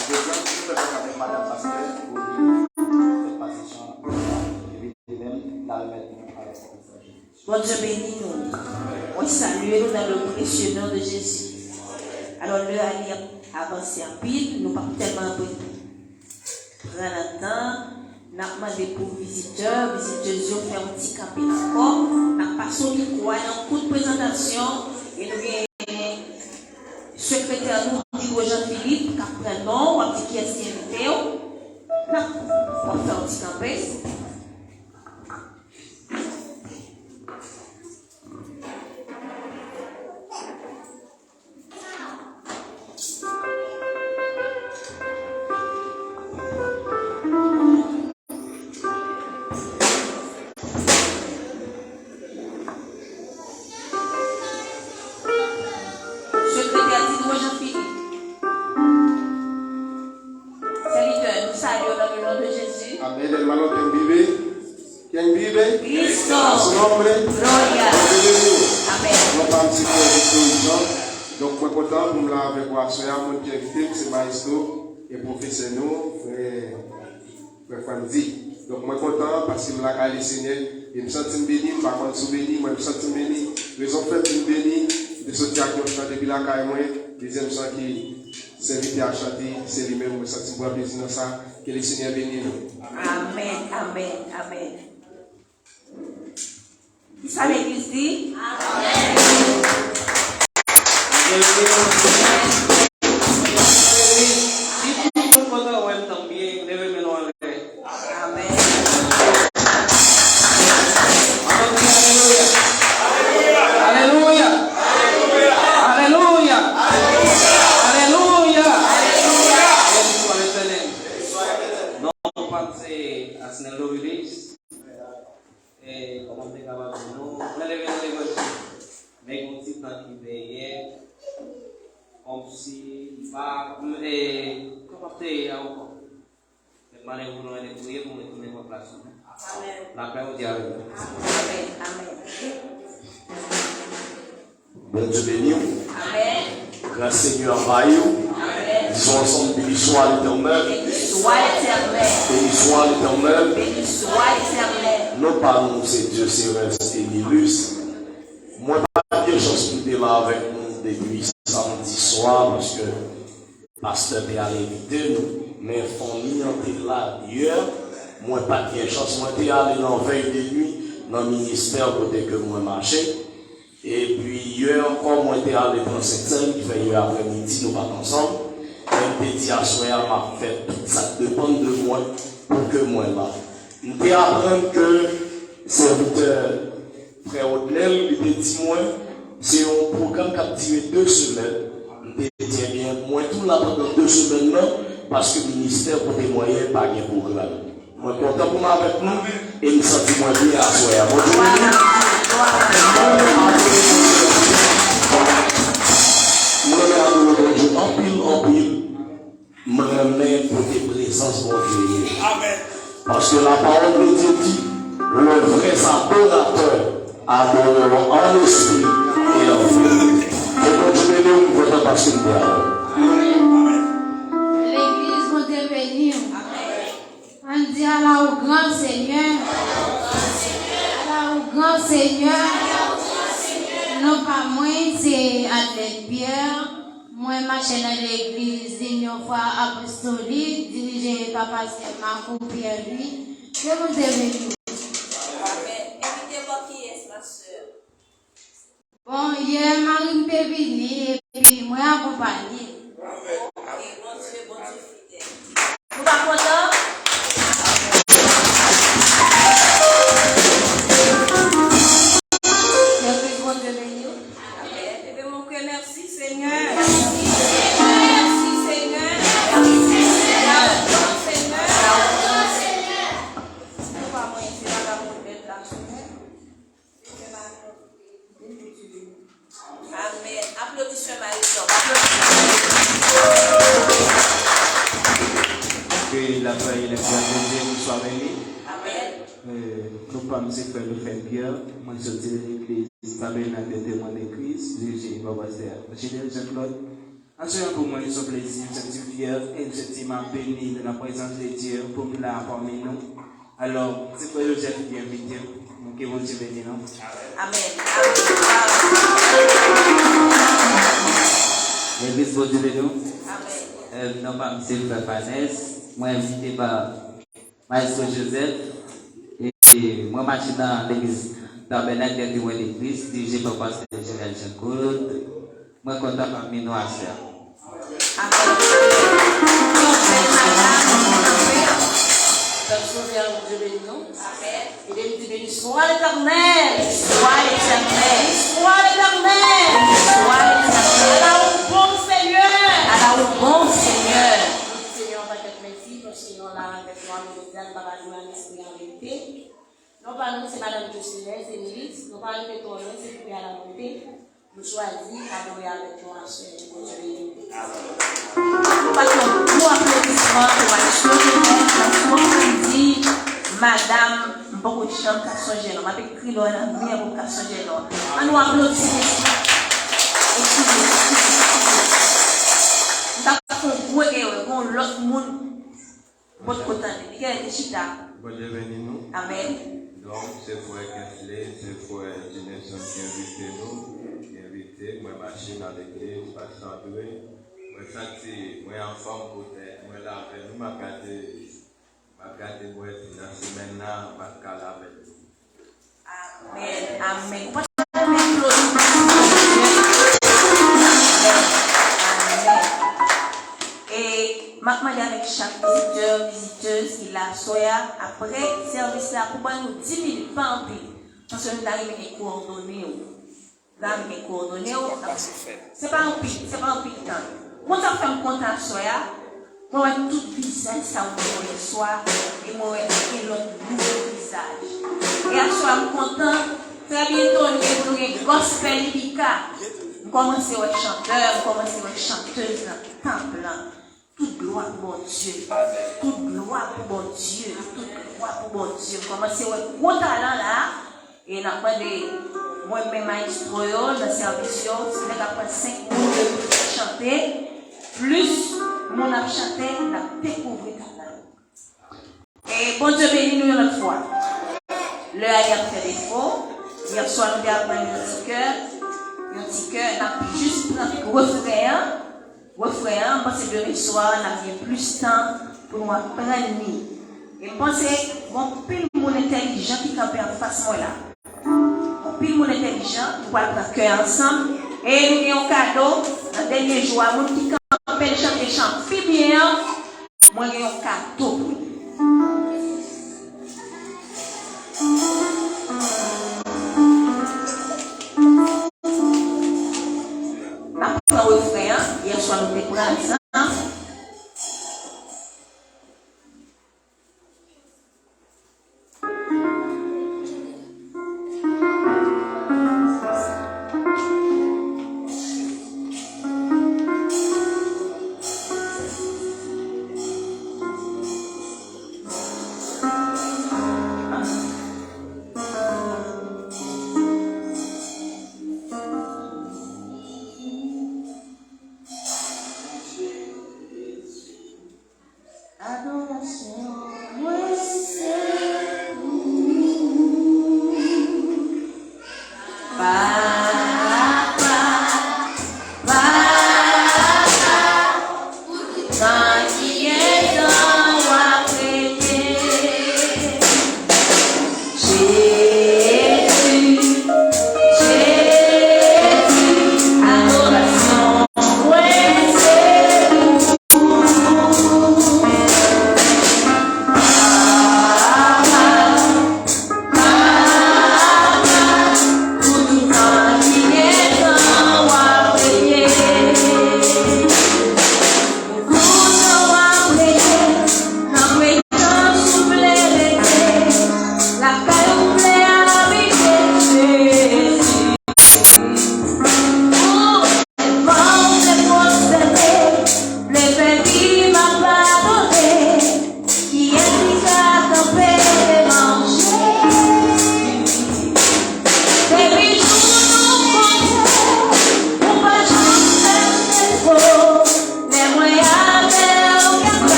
Apre sa, nou fè kòb avèk madanm pastè pou li fè pase chan epi li menm l a remèt nou avèk kòb sa. Bondye beni nou. Mwen salye nou dans le précieux nom de Jésus. Alò, lè a li ap avanse anpil, nou p ap tèlman pran nan tan, n ap mande pou vizitè, vizitèz yo fè yon ti kanpe ankò. N ap pase w mikwo a nan kout prezantasyon e nou gen sekretè nou, Didro Jean Philippe, k ap pran non w, w ap di kiyès ki envite w. N ap, w ap fè yon ti kanpe. Sekretè Didro Jean Philippe. Sèvitè, nou salye w nan le non de Jezi. Amèn, hermano, que vive. Quien vive? Kristo. A su nombre. Gloria. Bondye beni w. Amèn. Non pa m se frè Victor Jean. Donk, mwen kontan pou m la avèk ou aswè a. Moun ki envite m, se mayestwo e pwofesè nou, frè, frè Frandy. Donk, mwen kontan paske m lakay Lesenyè e m santi m beni. M pa konn si w beni, mwen m santi m beni. Rezon k fè m di m beni, m te soti ak yon chan depi lakay mwen. Dezyèm chan ki sèvitè a chante, se li menm, mwen santi m pran plezi nan sa. Ke Lesenyè beni nou. Amèn, amèn, amèn. Kisa legliz di? Amèn. Si tout moun kontan wè m, tanbyen, leve men nou anlè. Amèn. Alò, di alelouya. Alelouya. Alelouya. Alelouya. Alelouya. Alelouya. Beni swa Letènèl. Non pa m se Asnel Dorilis. E, kòman m te kapab di nou? Mwen leve nan levanjil. Men gen yon ti tan ki benyen. Kòmsi m pa, m, e, kòman m te ye a ankò? Mwen mande pou nou ede priye pou mwen tounen pran plas mwen. Amèn. Lapè Bondye avèk nou. Amèn, amèn. Bondye beni w. Amèn. Gras Senyè anvayi w. Amèn. Dizon ansanm, Béni soit l'Éternel. Béni soit l'Éternel. Béni soit l'Éternel. Béni soit l'Éternel. Non pa nou se Dieu Sérès Emilus. Mwen pa t gen chans pou m te la avèk nou depi samdi swa, paske pastè te al envite nou, men fanmi an te la yè. Mwen pa t gen chans, mwen te ale nan vèy de nwi nan ministè kote ke mwen mache. Epi yè ankò, mwen te ale pran sentsèn, ki fè yè aprèmidi, nou pa t ansanm. Men m te di, aswè a, m ap fè tout sa k depann de mwen pou ke mwen la. M te aprann ke sèvitè Frè Odnel, li te di mwen, se yon pwogram k ap dire de semèn. M te di, ebyen, mwen tou la pandan de semèn nan, paske ministè kote mwen ye pa gen pwogram. Mwen kontan pou m avèk nou, e m santi mwen byen aswè a. Bondye beni nou. M renmen adore Bondye anpil, anpil. M renmen kote prezans Bondye ye. Amèn. Paske la parole de Dieu dit, les vrais adorateurs adoreront en esprit et en vérité. Ke Bondye beni w, m kontan paske m te avè w. Legliz, Bondye beni w. Ann di, ala ou gran, Senyè. Ala ou gran, Senyè. Non pa mwen, se Adlène Pierre. Mwen mache nan legliz Linyon Fwa Apostolik, dirije pa pastè Marco Pierre Louis. Ke Bondye beni w. Amèn. Envite w kiyès, ma sè? Bon, yè mari m te vini, epi mwen akonpaye. Amèn. Ok, Bondye, Bondye fidèl. Nou pa kontan? Legliz, Bondye beni w. Amèn. Ebyen, mwen kwè, mèsi, Senyè. Mèsi, Senyè. Mèsi, Senyè. Mèsi, Senyè. Amèn. Aplodi sè Marie-Claude. Aplodi. Que la paix et la grâce de Dieu vous soit bénie. Amèn. Euh, nou pa m se frè Lefèt Pierre, mwen soti nan legliz Tabènak de Temwen de Kris, dirije pa pastè Fidèl Jean Claude. Aswè a pou mwen se yon plezi, m santi m fyè e m santi m ap beni nan la prezans de Dye pou m la pami nou. Alò, se frè Joseph ki envite m. Ke Bondye beni nou. Amèn. Amèn. Legliz Bondye beni nou. Amèn. Euh, non pa m se frè Fanès. Mwen envite pa Maestro Joseph. E, e mwen mache nan legliz Tabènak de Temwen de Kris, dirije pa pastè Jovenel Jean Claude. Mwen kontan pami nou aswè a. Amèn. Yon bèl madanm, yon bèl pè. Pèp Sovè a, Bondye beni nou. Amèn. Ede m di, béni soit l'Éternel. Soit l'Éternel. Soit l'Éternel. Soit l'Éternel. Ala ou bon Senyè. Ala ou bon Senyè. Nou di Senyè a yon pakèt mèsi paske nou la avèk nou jodi a, nou pa pa jwe an espri an verite. Non pa nou, se madanm Jocelyn, se Milis. Nou pa rele twò lwen, se Poupée à la Beauté. Nou chwazi adore avèk nou aswè, Bondye beni nou. Nou bat yon gwo aplodisman pou Maestro Joseph, paske w konn di, madanm, m poko janm ka sonje non, m ap ekri lè w nan mè pou m ka sonje non. Ann nou aplodi, mesye. Eskize, eskize, eskize. M ta fè yon gwo erè, gon lòt moun Bòt kote li, li genlè te chita. Bondye beni nou. Amèn. Donk, se frè Kensley, se frè Dinerson ki envite nou, ki envite mwen mache nan legliz, pastè André. Mwen santi mwen anfòm poutèt mwen la avè nou, m ap gade, m ap gade bwè di nan semèn nan, m ap ka la avè nou. Amèn, amèn. Ou pa ta renmen aplodi pou Bondye? Amèn, amèn. E m ap mande avèk chak vizitè, vizitèz ki la aswè a, apre sèvis la, pou ban nou dis minit, pa anpil. Paske nou ta renmen gen kowòdone w. Dam gen kowòdone w. Se pa anpil, se pa anpil tan. Konn sa k fè m kontan aswè a, mwen wè tout vizaj sa yo mwen wè yèswa, e mwen wè gen lòt nouvo vizaj. E aswè a m kontan, trè byento nou gen pou nou gen Gospel Ibica. M kòmanse wè chantè, m kòmanse wè chantèz nan tanp lan. Tout glwa pou Bondye. Tout glwa pou Bondye. Tout glwa pou Bondye. M kòmanse wè gwo talan la. E n ap mande mwen menm maestro yo nan sèvis yo, si nèg ap pran senk moun pou chante, plis moun ap chante, n ap dekouvri talan yo. E Bondye beni nou yon lòt fwa. Lè a li ap fè defo. Yèswa nou te aprann yon ti kè, yon ti kè, n ap jis pran refren an. Refren an, m panse demen swa n ap gen plis tan pou nou aprann li. E m panse gen anpil moun entèlijan ki kanpe anfas mwen la. Anpil moun entèlijan, nou pral pran kè ansanm. E nou gen yon kado nan dènye jou a, moun ki kanpe l chante chan pi byen an, mwen gen yon kado pou li. N ap pran refren an, yèswa nou te pran l ansanm.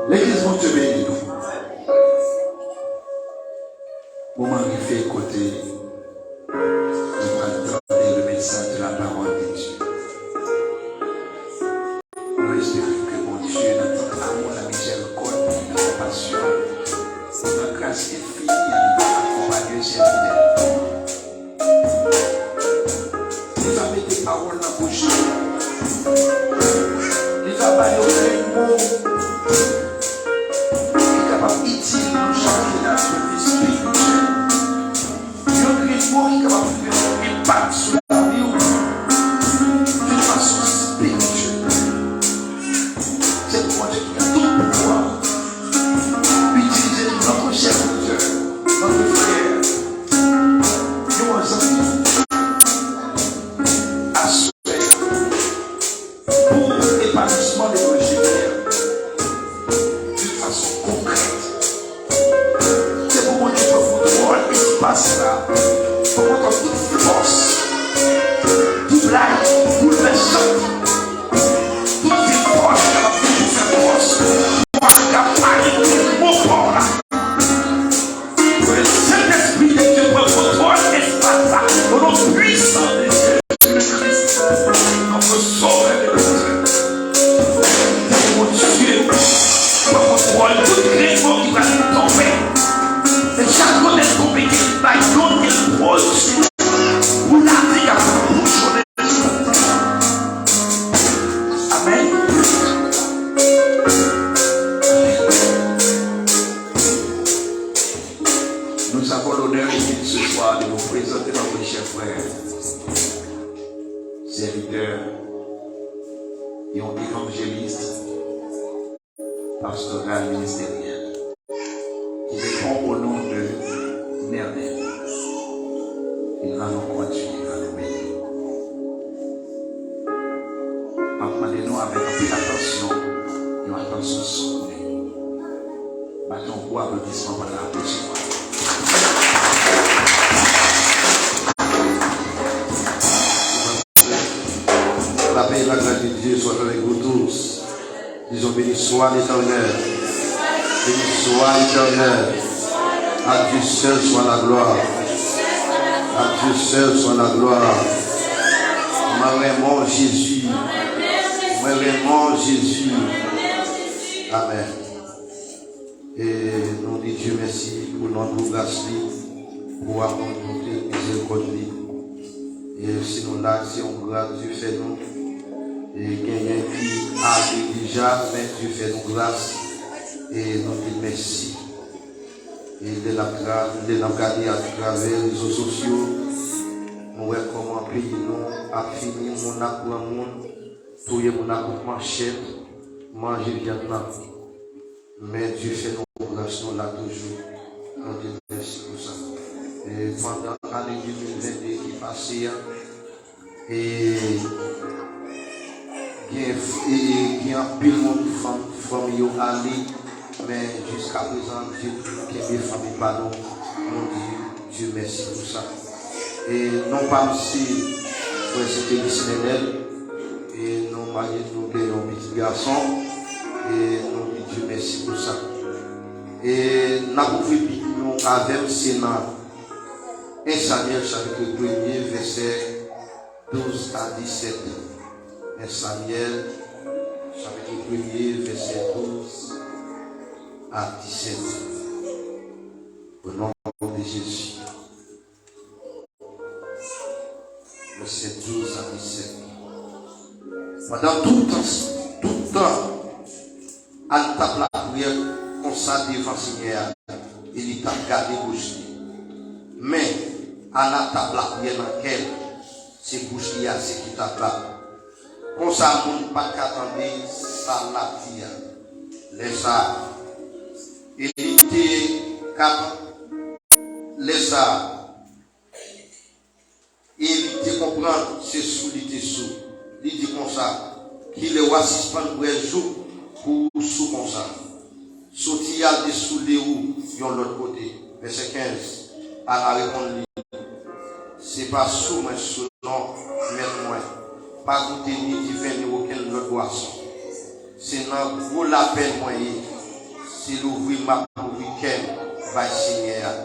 Legliz, Bondye beni nou. Moman rive kote nou pral tande le message de la parole de Dieu. Nou espere ke Bondye, nan tout amou, nan mizèrikòd li, nan konpasyon li, nan gras enfini a li, va akonpanye sèvitè. Li va mete pawòl nan bouch nou. Li va ba yo grenn mo ki kapab itil nou chak jou nan lavi espirityèl. Yon grenn mo ki kapab rive fè yon enpak sou lavi w de fason espirityèl. Se pou Bondye ki gen tout pouvwa itilize nou, notre serviteur, notre frère, yon zanmi, aswè, pou epanouisman de proje de fason konkrèt. Se pou Bondye pran kontwòl espas la, pran kontwòl tout fòs, doublay, boulvèsman, tout vye fòs ki kapab toujou fè fòs, nou ap ka pale pou mo pa w la. Pou ke Sentespri de Dye pran kontwòl espas la, o non pwisan de Jezi Kris, notre Sauveur et notre Seigneur. Bondye pran kontwòl tout grenn mo ki pral tonbe. E chak kote l tonbe, ke l bay yon, ke l pwodui pou lavi k ap boujonnen. Amèn. Nous avons l'honneur et ce soir de vous présenter notre cher frère, serviteur, yon évangéliste, pastoral, ministériel, qui répond au nom de Nernel. Il va nous conduire, il va nous bénir. M ap mande nou avèk anpil atansyon, yon atansyon solennel. Bate yon gwo aplodisman pou n aplodi. La paix et la grâce de Dieu soit avec vous tous. Disons, béni soit l'Éternel. Béni soit l'Éternel. À Dieu seul soit la gloire. À Dieu seul soit la gloire. Mwen renmen w, Jezi. Mwen renmen w, Jezi. Amèn. E nou di Dye mèsi pou non, pou gras li, pou amou, bonte, mizerikòd li. E si nou la, se yon gras Dye fè nou. E genyen ki ale deja, men Dye fè nou gras. E nou di l mèsi. E lè n ap tra-, lè n ap gade atravè rezo sosyo, nou wè kòman peyi nou ap fini, moun ap pran moun, touye moun ak kout manchèt, manje vyann nan. Men Dye fè nou gras, nou la toujou. Nou di l mèsi pou sa. E pandan ane de mil vennde ki pase a, e Gen, e, e, gen anpil moun, fanm, fanmi yo ale, men jiskaprezan, Dye toujou kenbe fanmi pa nou. Nou di Dye mèsi pou sa. E non pa m se frè Sentelis Nenel. E nou marye, nou gen yon pitit gason. E nou di Dye mèsi pou sa. E n ap ouvri Bib nou avè m, se nan en Samyèl chapit premye, vèsè douz a disèt. En Samyèl chapit premye, vèsè douz a disèt. Au nom de Jésus. Vèsè douz a disèt. Pandan tout tan, tout tan, Ann t ap lapriyè konsa devan Senyè a, e li t ap gade bouch li. Men, Ana t ap lapriyè nan kè l, se bouch li a se ki t ap bat. Konsa, moun pa t ka tande sa l ap di a. Lè sa a, e li te ka, lè sa a, E li te konprann se sou li te sou. Li di konsa, kilè w a sispann bwè jouk pou w sou konsa? Soti al desoule w yon lòt kote. Vèsè kenz. Ana reponn li, se pa sou mwen sou non, mèt mwen. Pa goute ni diven ni okenn lòt bwason. Se nan gwo lapenn mwen ye. Se louvri m ap louvri kè m bay Senyè a.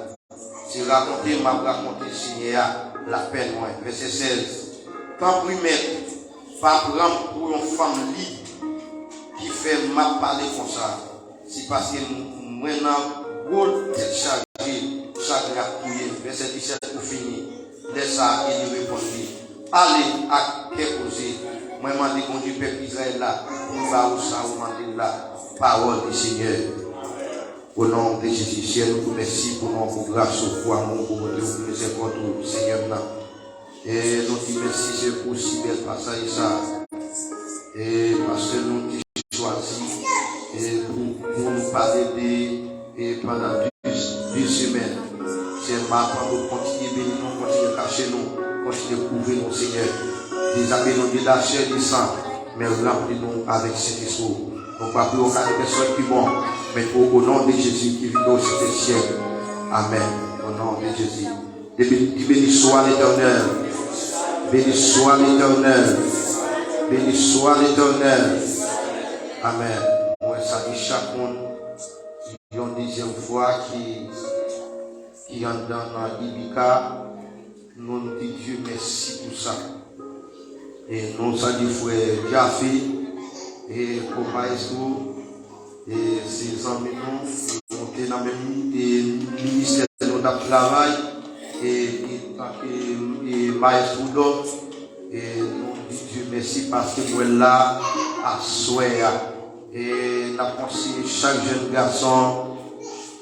Se rakonte m ap rakonte Senyè a lapenn mwen. Vèsè sèz. Tanpri, Mèt, pa pran m pou yon fanm lib ki fè m ap pale konsa. Se paske mwen nan gwo tèt chaje, chagren ap touye m. Vèsè disèt pou fini. Lè sa a, Eli reponn li, ale ak kè poze. Mwen mande Bondye pèp Izrayèl la pou l ba ou sa ou mande l la. Pawòl di Senyè. O non de Jezi, Senyè, nou di w mèsi pou non, pou gras ou, pou amou, pou bonte ou, pou mizèrikòd ou, Senyè m nan. E nou di mèsi, Senyè, pou si bèl pasaj sa. E paske nou te chwazi, e pou, pou nou pale de, e pandan de, de semèn. Senyè, m ap mande w kontinye beni nou, kontinye kache nou, kontinye kouvri nou, Senyè. Dezabiye nou de lachè, de san, men ranpli nou avèk Sentespri w. Non pa pou okenn pèsòn ki bon, men pou o non de Jezi ki viv o syèk dè syèk. Amèn. O non de Jezi. Di, di, béni soit l'Éternel. Béni soit l'Éternel. Béni soit l'Éternel. Amèn. Mwen salye chak moun yon dezyèm fwa ki, ki anndan nan Ibika. Nou di Dye mèsi pou sa. E nou salye frè Jafe, e ko maestro, e se zanmi nou, nou te nan menm, e ministè nou t ap travay, e li tanke, e maestro Dòk, e nou di Dye mèsi paske mwen la aswè a. E n ap konseye chak jèn gason,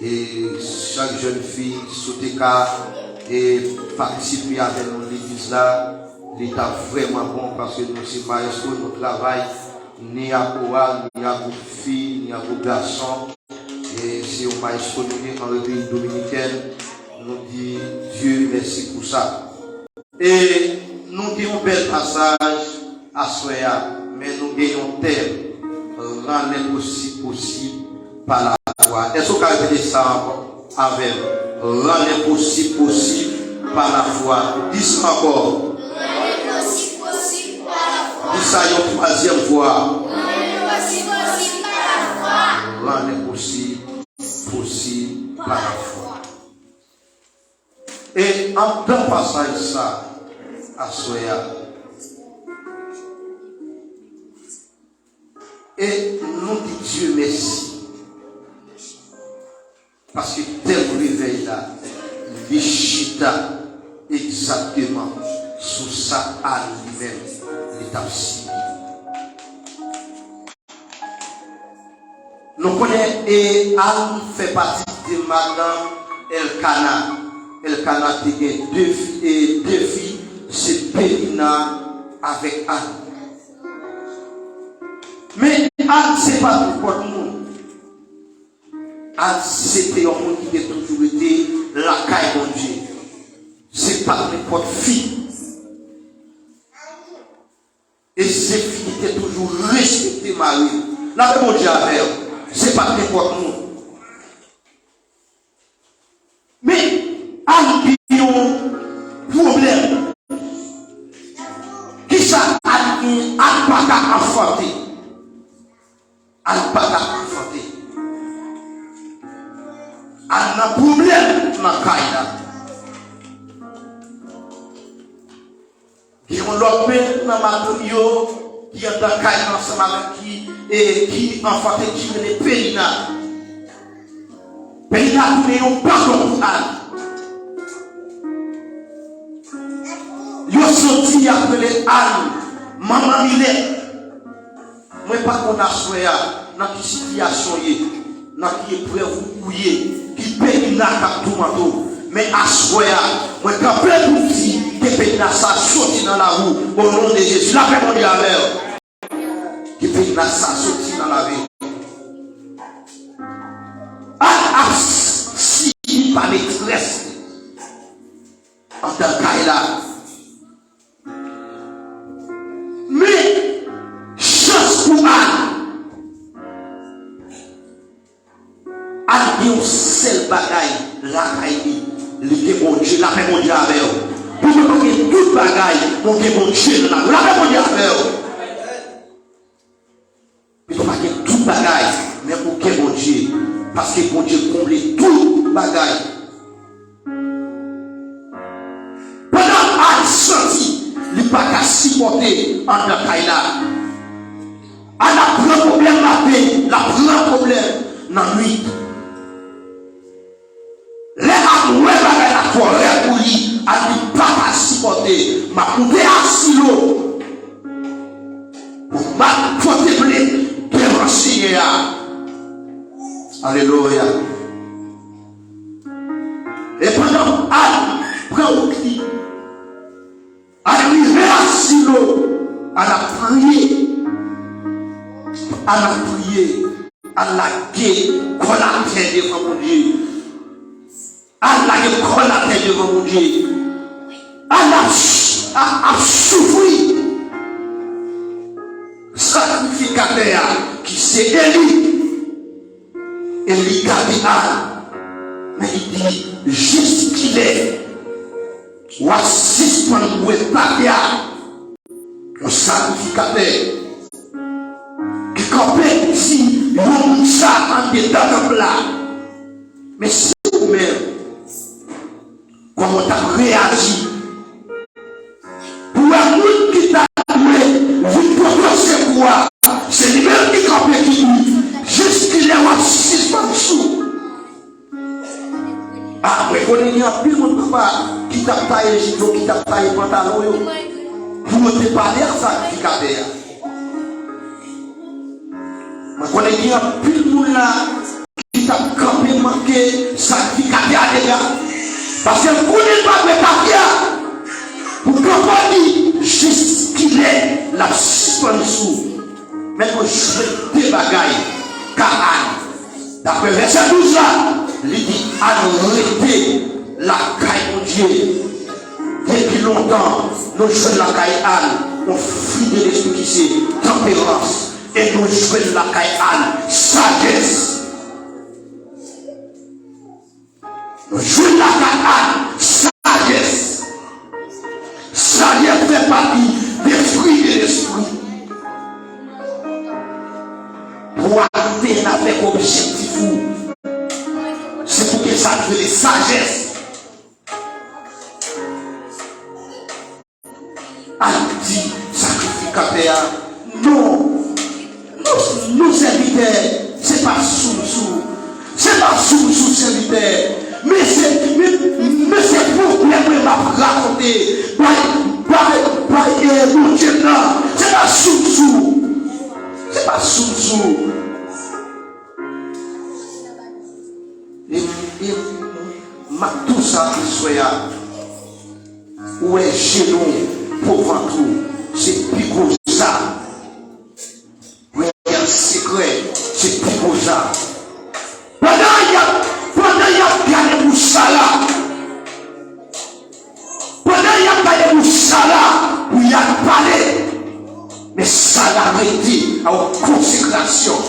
e chak jèn fi, si w te ka, e patisipe avè nou legliz la, li t ap vrèman bon, paske nou se maestro, nou travay ni ak koral, ni ak gwoup fi, ni ak gwoup gason. E se yon maestro nou ye an Repiblik Dominikèn. Nou di Dye mèsi pou sa. E nou gen yon bèl pasaj aswè a, men nou gen yon tèm, rend l'inposib possible par la foi. Èske w ka repete sa ankò avè m? Rend l'inposib possible par la foi. Di sa ankò. Rend l'inposib possible par la foi. Di sa yon twazyèm fwa. Rend l'inposib possible par la foi. Rend l'inposib possible par la foi. E anndan pasaj sa aswè a, e nou di Dye mèsi, paske tèm revèy la, li chita egzakteman sou sa Ann li menm li t ap sibi. Nou konnen, e, Ann fè pati de madanm Èlkana. Èlkana te gen de fi, e, de fi, se Penina avèk Ann. Men Ann se pa nenpòt moun. Ann se te yon moun ki te toujou rete lakay Bondye. Se pa nenpòt fi. E se fi ki te toujou respekte mari l. Lapè Bondye avè w. Se pa t nenpòt moun. Men, Ann gen yon pwoblèm. Kisa Ann gen? Ann pa ka anfante. Ann pa ka anfante. Ann nan pwoblèm nan kay la. Gen yon lòt men nan madanm yo ki anndan kay la ansanm avèk ki, e, ki anfante, ki rele Penina. Penina tounen yon baton pou Ann. Yo soti y ap rele Ann manman Milèt. Mwen pa konn aswè a nan ki sitiyasyon w ye, nan ki eprèv ou, ou ye, ki Penina k ap toumante w. Men aswè a, mwen kanpe pou m di ke Penina sa soti nan lavi w, o non de Jezi. Lapè Bondye avè w. Ke Penina sa soti nan lavi w. Ann ap sibi pa metrès li anndan kay la. Men, chans pou Ann, Ann gen yon sèl bagay lakay li, li gen Bondye, lapè Bondye avè w. Pou mwen pa gen tout bagay, mwen gen Bondye nan lavi w. Lapè Bondye avè w. Pito pa gen tout bagay, men ou gen Bondye, paske Bondye konble tout bagay. Pandan Ann santi li pa ka sipòte anndan kay la, Ann ap pran pwoblèm maten, l ap pran pwoblèm nan nwit. Lè Ann wè bagay la twò rèd pou li, Ann di, "M pa ka sipòte, m ap moute asilo pou m al pote plent devan Senyè a." Alelouya. E pandan Ann pran wout li, Ann rive asilo, Ann ap priye. Ann ap priye. Ann lage kò l atè devan Bondye. Ann lage kò l atè devan Bondye. Ann ap, ap, ap soufri. Sakrifikatè a, ki se Eli, Eli gade Ann, men li di, "Jiskilè w ap sispann bwè tafya?" Yon sakrifikatè ki kanpe di yon moun sa anndedan tanp la. Men si ou menm, kòman w t ap reyaji? Pou wè moun ki ta dwe vin pote w sekou a, se li menm ki kanpe ki di, "Jiskilè w ap sispann sou?" A, mwen konnen gen anpil moun, papa, ki t ap taye jip yo, ki t ap taye pantalon yo, pou yo te pale ak sakrifikatè a. Mwen konnen gen anpil moun la ki t ap kanpe manke sakrifikatè a dega. Paske l konnen l pa dwe tafya. Pou kanpe di, jiskilè l ap sispann sou. Men nou jwenn de bagay ka Ann. Daprè vèsè douz la, li di, "Ann rete lakay Bondye." Depi lontan, nou jwenn lakay Ann yon fwi de lespri ki se tanperans. E nou jwenn lakay Ann sajès. Nou jwenn lakay Ann sajès. Sajès fè pati de fwi de lespri. Pou atenn avèk objektif ou, se pou gen sa k rele sajès. Ann di sakrifikatè a, "Non, non, non, sèvitè, se pa sou m sou. Se pa sou m sou, sèvitè. Men se, men, men se pwoblèm mwen m ap rakonte bay, bay, bay, e, Bondye m nan. Se pa sou m sou. Se pa sou m sou." E, e, m ap di w sa aswè a. Ou wè jenou, po vant ou, se pi gwo zam. Priyè sekrè, se pi gwo zam. Pandan y ap, pandan y ap gade pou Sara, pandan y ap gade pou Sara, pou y al pale, men Sara rete yon konsekrasyon.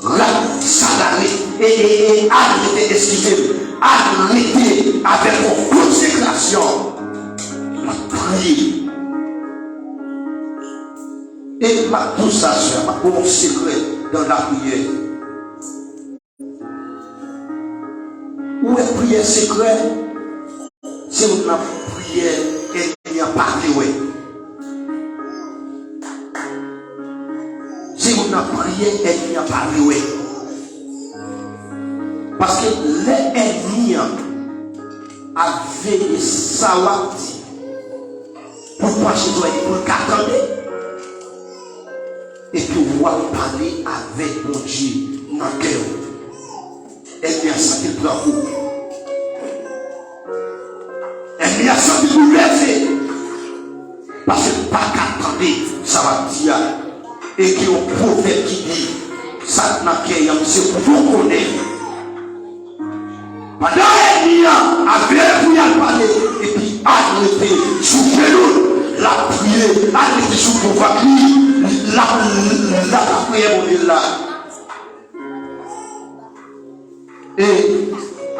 Rad sa la re- e, e, e, al rete, eskize m, al rete avèk yon konsekrasyon. M ap priye. E m ap di w sa, sè, m ap ba w yon sekrè nan lapriyè. Ou wè priyè sekrè, se youn nan priyè ènmi an pa vle wè. Se youn nan priyè ènmi an pa vle wè. Paske lè ènmi an ap veye sa w ap di, pou l panche zòrèy li pou l ka tande. Epi w ap pale avèk Bondye nan kè w. Ènmi an santi l pran kou. Ènmi an santi l boulvèse. Paske l pa ka tande sa w ap di a. E gen yon pwovèb ki di, sa k nan kè w se pou w konnen. Pandan ènmi an ap veye pou y al pale, epi al rete sou jenou l, l ap priye, al rete sou do vant li, l ap, l ap lapriyè Bondye l la. E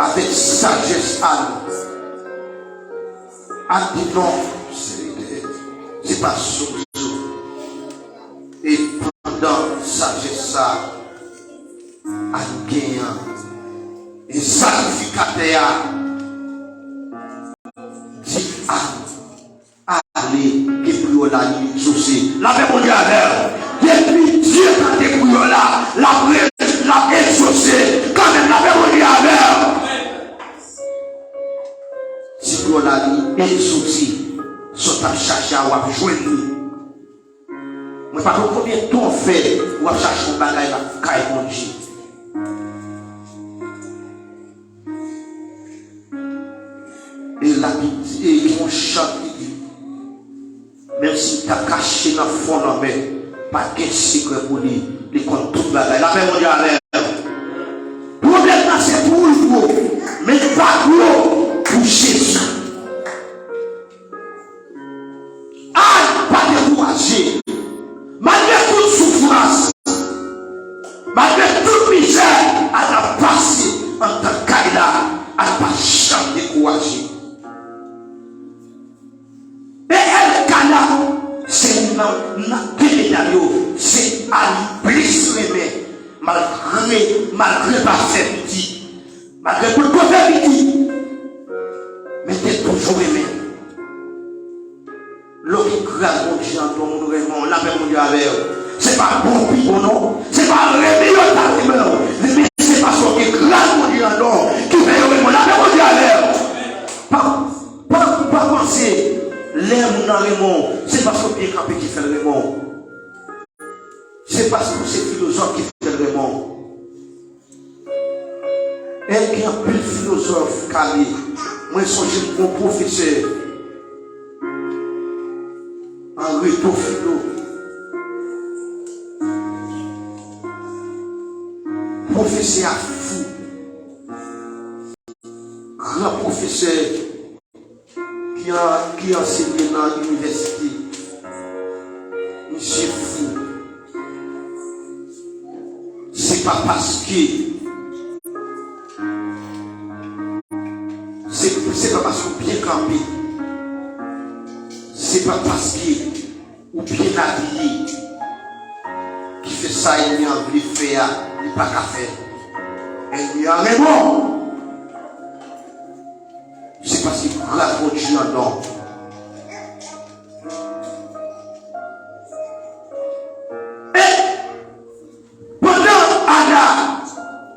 avèk sajès a nou, al di non, se, se pa sou zo. E pandan sajès sa a, al genyen, e sakrifikatè a di al, ale, ke priyè w la li egzose. Lapè Bondye avè w. Depi Dye tande priyè w la, l ap re- l ap egzose kanmenm. Lapè Bondye avè w. Si priyè w la li egzose, sa w t ap chache a, w ap jwenn li. Mwen pa konn konbyen tan w fè w ap chache yon bagay lakay Bondye. E Labib di, e gen yon chan ki di, menm si l ta kache nan fon lanmè, pa gen sekrè pou li, li konn tout bagay. Lapè Bondye avè w. Pwoblèm nan se pou ou l gwo, men l pa gwo pou Jezi. Ann pa dekouraje. Malgre tout soufrans, malgre tout mizè, ann ap pase anndan kay la, ann pa janm dekouraje. E Elkana, se youn nan, nan de medam yo, se a li plis renmen, malgre, malgre l pa fè pitit. Malgre tout kote li di, men te toujou renmen l. Lè w gen gras Bondye anndan w, moun renmen w, lapè Bondye avè w. Se pa bon w pi bon non. Se pa renmen yo ta renmen w. Men se paske w gen gras Bondye anndan w ki fè yo renmen w. Lapè Bondye avè w. Pa, pa, pa panse lè moun nan renmen w, se paske w byen kanpe ki fè l renmen w. Se paske w se filozòf ki fè l renmen w. E gen anpil filozòf kale. Mwen sonje m gon pwofesè an reto filo. Pwofesè a fou. Gran pwofesè ki an-, ki ansenye nan inivèsite. Misye fou. Se pa paske, se, se pa paske w byen kanpe. Se pa paske ou byen abiye ki fè sa ènmi an vle fè a, li pa ka fè. Ènmi an renmen w. Se paske gras Bondye anndan w. E pandan Ana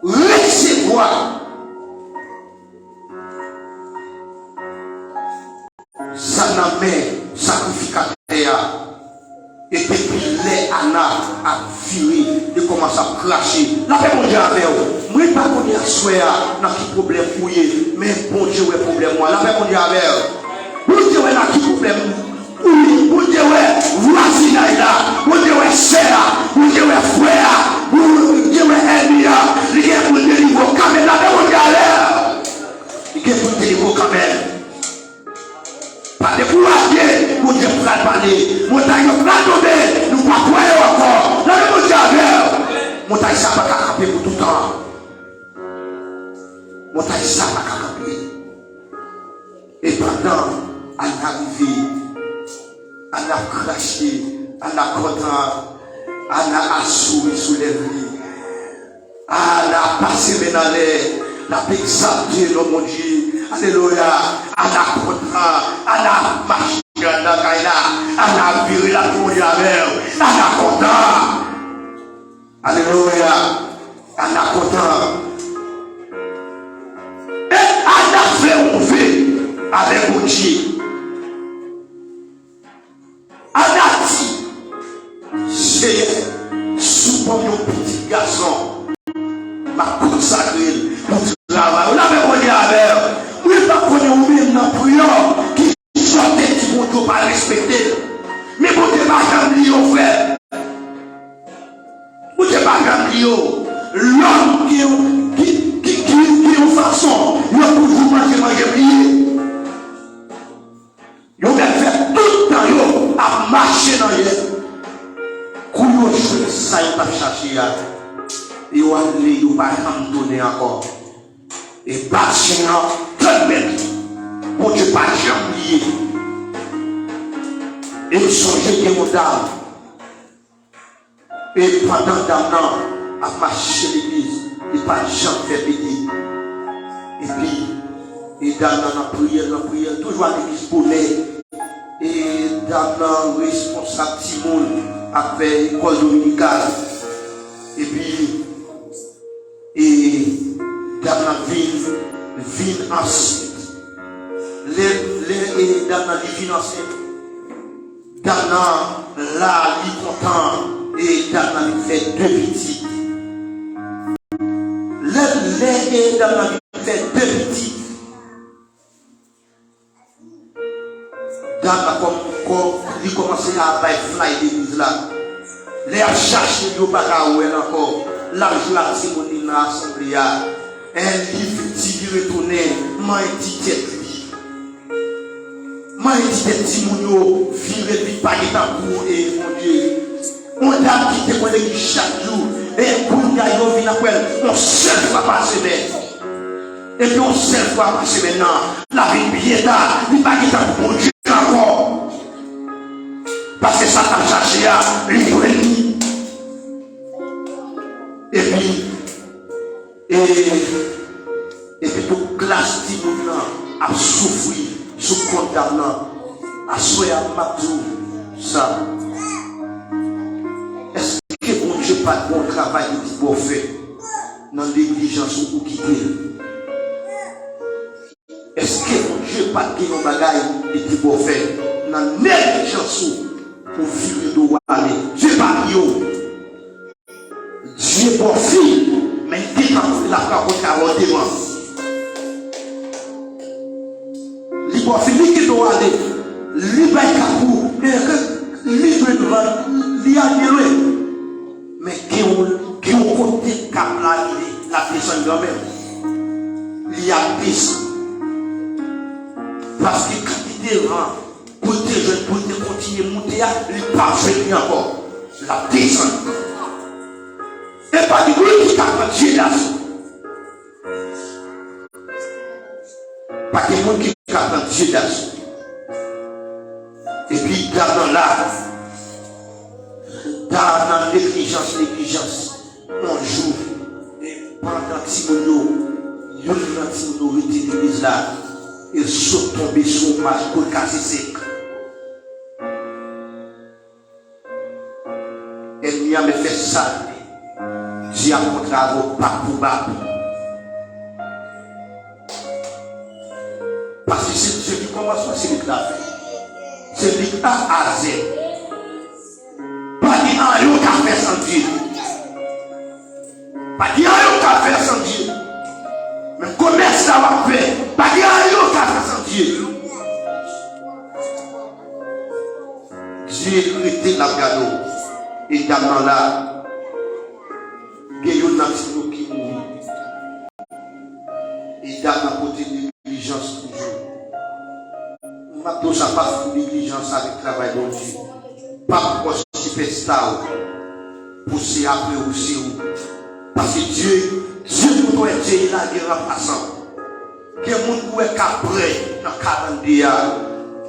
resevwa zam nan men sakrifikatè a, e depi lè Ana ap vire, li kòmanse ap krache. Lapè Bondye avè w. Mwen pa konnen aswè a nan ki pwoblèm ou ye, men Bondye wè pwoblèm ou an. Lapè Bondye avè w. Bondye wè nan ki pwoblèm ou ye. Bondye wè vwazinay la. Bondye wè sè a. Bondye wè frè a. Bondye wè ènmi a. Li gen pou l delivre w kanmenm. Lapè Bondye avè w. Li gen pou l delivre w kanmenm. Pa dekouraje, Bondye pral pale. Montay yo pral tonbe, pandan Ana rive, Ana krache, Ana kontan, Ana ap souri sou lèv li. Ana ap pase men n anlè, l ap egzalte non Bondye. Alelouya. Ana kontan, Ana ap mache anndan kay la. Ana ap vire, l ap di Bondye avè l. Ana kontan. Alelouya. Ana kontan. E Ana fè yon ve avèk Bondye. Ana di, Seyè, si w ban m yon pitit gason, m ap konsakre l pou travay ou. Lave Bondye avè w. Mwen pa konnen ou menm nan priyè w, ki jan w te di Bondye w pa respekte l. Men Bondye pa janm bliye w, frè. Bondye pa janm bliye w. Lòm gen yon, ki, ki, ki, ki yon fason, yo toujou manje, manje bliye. Yo mèt fè tout tan yo ap mache nan yè. Kou yo jwenn sa yo t ap chache a, yo ale, yo pa janm tounen ankò. E bat chen an, tann mèt li. Bondye pa janm bliye. E m sonje gen yon dam. E pandan dam nan ap mache legliz, li pa janm fè pete. Epi, e dam nan nan priyè, nan priyè, toujou al legliz bonè. E dam nan responsab timoun ap fè lekòl dominikal. Epi, e dam nan vin, vin ansent. Lè, lè e dam nan li vin ansent, dam nan la, li kontan, e dam nan vin fè de pitit. Lè, lè e dam nan vin fè de pitit, dam nan kòm, kòm, li kòmanse a bay flay legliz la. Lè y ap chache l, yo pa ka wè l ankò. L ap jwe ak timoun li nan asanble a. En, li fouti vire tounen, manyen ti tèt li. Manyen ti tèt timoun yo vire, li pa gentan pou e Bondye. Yon dam ki te konnen ki chak jou, e kounye a yo vin ap wè l yon sèl fwa pa semèn. Epi yon sèl fwa pa semèn nan, l ap vin byen ta, li pa gentan pou Bondye ankò. Paske sa l t ap chache a, li jwenn li. Epi, e, epi tou klas timoun nan ap soufri sou kont dam nan. Aswè a, m ap di w sa. Èske Bondye pa t gen yon travay li te ba w fè nan neglijans ou, ou kite l? Èske Bondye pa t gen yon bagay li te ba w fè nan neglijans ou, ou vire do w ale? Dye pa bliye w. Dye ba w fi, men li gentan konnen l ap rankontre avè w devan. Li ba w fi, li kite w ale. Li bay kap ou, men li jwenn van, li al byen lwen. Men gen yon, gen yon kote kap la rive, l ap desann kanmenm. Li ap desann. Paske kantite van pou l te jwenn, pou l te kontinye moute a, li p ap jwenn li ankò. L ap desann. E pa gen moun ki ka pran Dye daso. Pa gen moun ki ka pran Dye daso. Epi dam nan la, dam nan neglijans, neglijans. Yon jou, pandan timoun yo, youn nan timoun yo rete legliz la, e l sot tonbe sou yon mach, kou l kase sèk. Ènmi a mèt fè sa l vle. Dye ap kontre avè w bab pou bab. Paske se Dye ki kòmansman, se li k lafen. Se li k A a Z. Pa gen anyen w ka fè san Dye. Pa gen anyen w ka fè san Dye. Menm komès la w ap fè, pa gen anyen w ka fè san Dye. Dye rete l ap gade w. E dam nan la, gen youn nan timoun yo ki mouri. E dam nan pote neglijans toujou. M ap di w sa, pa fout neglijans avèk travay Bondye. Pa pran sipèsta w pou se apre ou se ou. Paske Dye, Dye pou nou wè Dye, li lage ranplasan. Gen moun ou wè k ap prè. nan karannde a,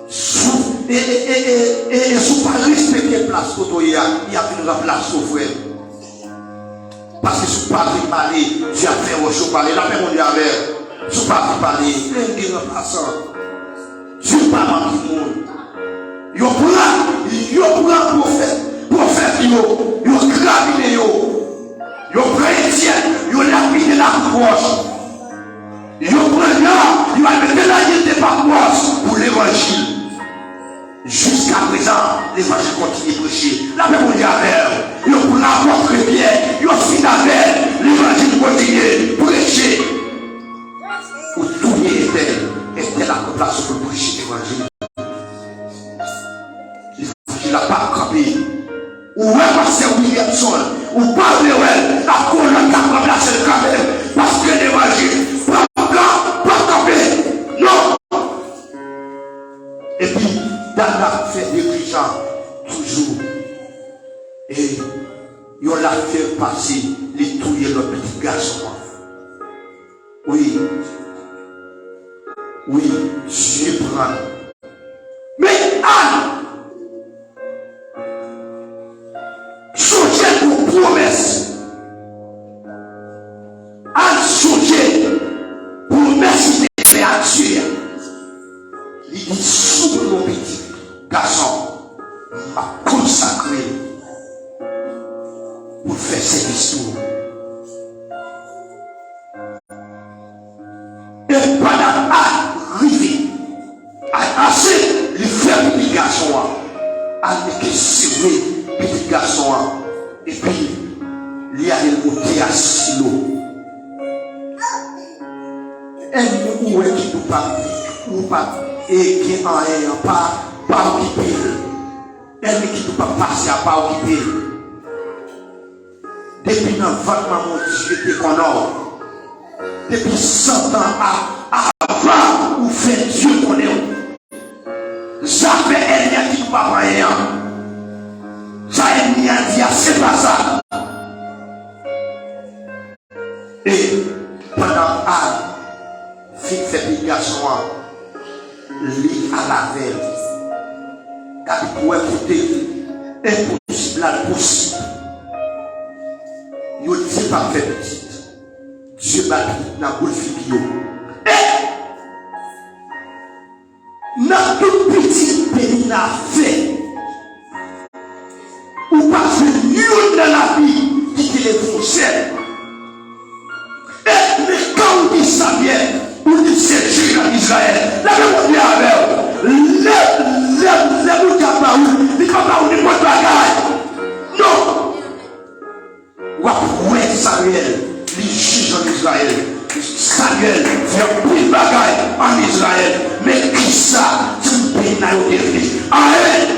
si w, e, e, e, e, e, e si w pa respekte plas kote w ye a, y ap vin ranplase w, frè. Paske si w pa vle pale, Dye ap fè wòch yo pale. Lapè Bondye avè w. Si w pa vle pale, men gen ranplasan. Dye pa manke moun. Yo pran, yo pran pwofèt, pwofèt yo, yo grabinen yo. Yo pran Etyèn, yo lapide l ak wòch. Yo pran Jan, yo al mete nan gete pa wòch pou levanjil. Jiskaprezan, levanjil kontinye preche. Lapè Bondye avè w. Yo pran apòt Pyè, yo fin avè l, levanjil kontinye preche. Ou touye entèl, entèl ap ranplase w pou l preche levanjil. Levanjil la p ap kanpe. Ou wè pastè Williamson, ou pa vle wè l, ap gon lòt k ap ranplase l kanmenm, paske levanjil p ap kan-, p ap kanpe. Non! Epi, dat la fè neglijan toujou. E yon lafyèv pase, li touye lòt pitit gason an. Wi. Wi, Dye pran l. Men Ann, sonje pou pwomès. Ann sonje pwomès li te fè a Dye a. Li di, "Si w ban m yon pitit gason, m ap konsakre l pou l fè sèvis pou ou." E pandan Ann rive, Ann, ansuit, li fè pitit gason an. Ann mete sere pitit gason an. Epi, li ale l moute a Silo. Ènmi ou wè ki di w p ap, ou p ap, e, gen anyen an, pa, pa okipe l. Ènmi ki di w p ap pase a, pa okipe l. Depi nan vant manman w, Dye te konnen w. Depi san tan a, avan ou fè Dye konnen w. Zafè ènmi an ki di w p ap anyen an. Sa ènmi an di a, se pa sa. E pandan Ann fin fè pitit gason an, li al avè l. Gade pou wè kote enposib la posib. Yo di l p ap fè pitit. Dye bay pitit nan boul figi yo. E nan tout pitit Penina fè, ou pa jwenn youn nan Labib ki te leve yon zèl. E men kan ou di Samyèl, ou di se jij an Izrayèl. Lapè Bondye avè w. Lè, lè, lè Bondye ap ba ou, li pa ba ou nenpòt bagay. Non. W ap wè Samyèl, li jij ann Izrayèl. Samyèl fè anpil bagay ann Izrayèl. Men kisa timoun Penina yo te vle? Anyen!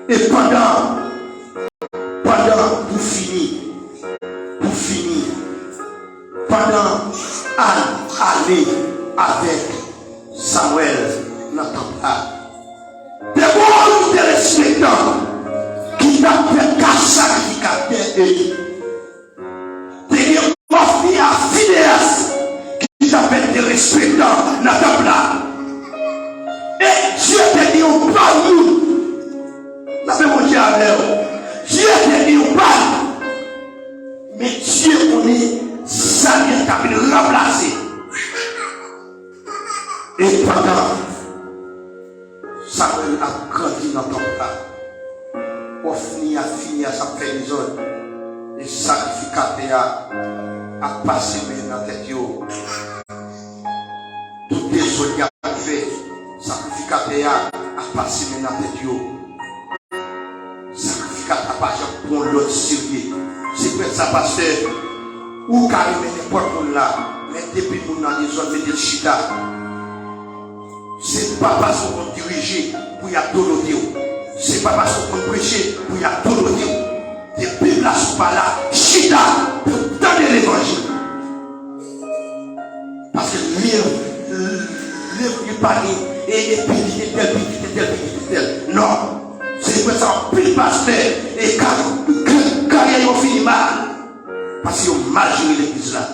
E pandan, pandan, pou fini, pou fini, pandan Ann ale avèk Samwèl nan tanp la, te gon derespektan ki t ap fè kach sakrifikatè Eli. Te gen Ofni ak Fineyas ki t ap fè derespektan nan tanp la. E Dye te gen yon bal moun. Lapè Bondye avè w. Dye te gen yon bal. Men Dye konnen Samyèl t ap vin ranplase. E pandan Samwèl ap grandi nan tanp la, Ofni ak Fineyas ap fè dezòd, e sakrifikatè a ap pase men nan tèt yo. Tout dezòd y ap fè, sakrifikatè a ap pase men nan tèt yo. Sakrifikatè a pa janm pran lòd serye. Se prèt sa, pastè. Ou ka renmen nenpòt moun la, men depi moun nan dezòd, mete l chita. Se pa paske w konn dirije pou y ap dodote w. Se pa paske w konn preche pou y ap dodote w. Depi plas ou pa la, chita pou w tande levanjil. Paske liv, liv li pa gen, e, e pitit entèl, pitit entèl, pitit entèl. Non. Se pou sa anpil pastè e ka-, ka-, karyè yo fini mal. Paske yo mal jere legliz la.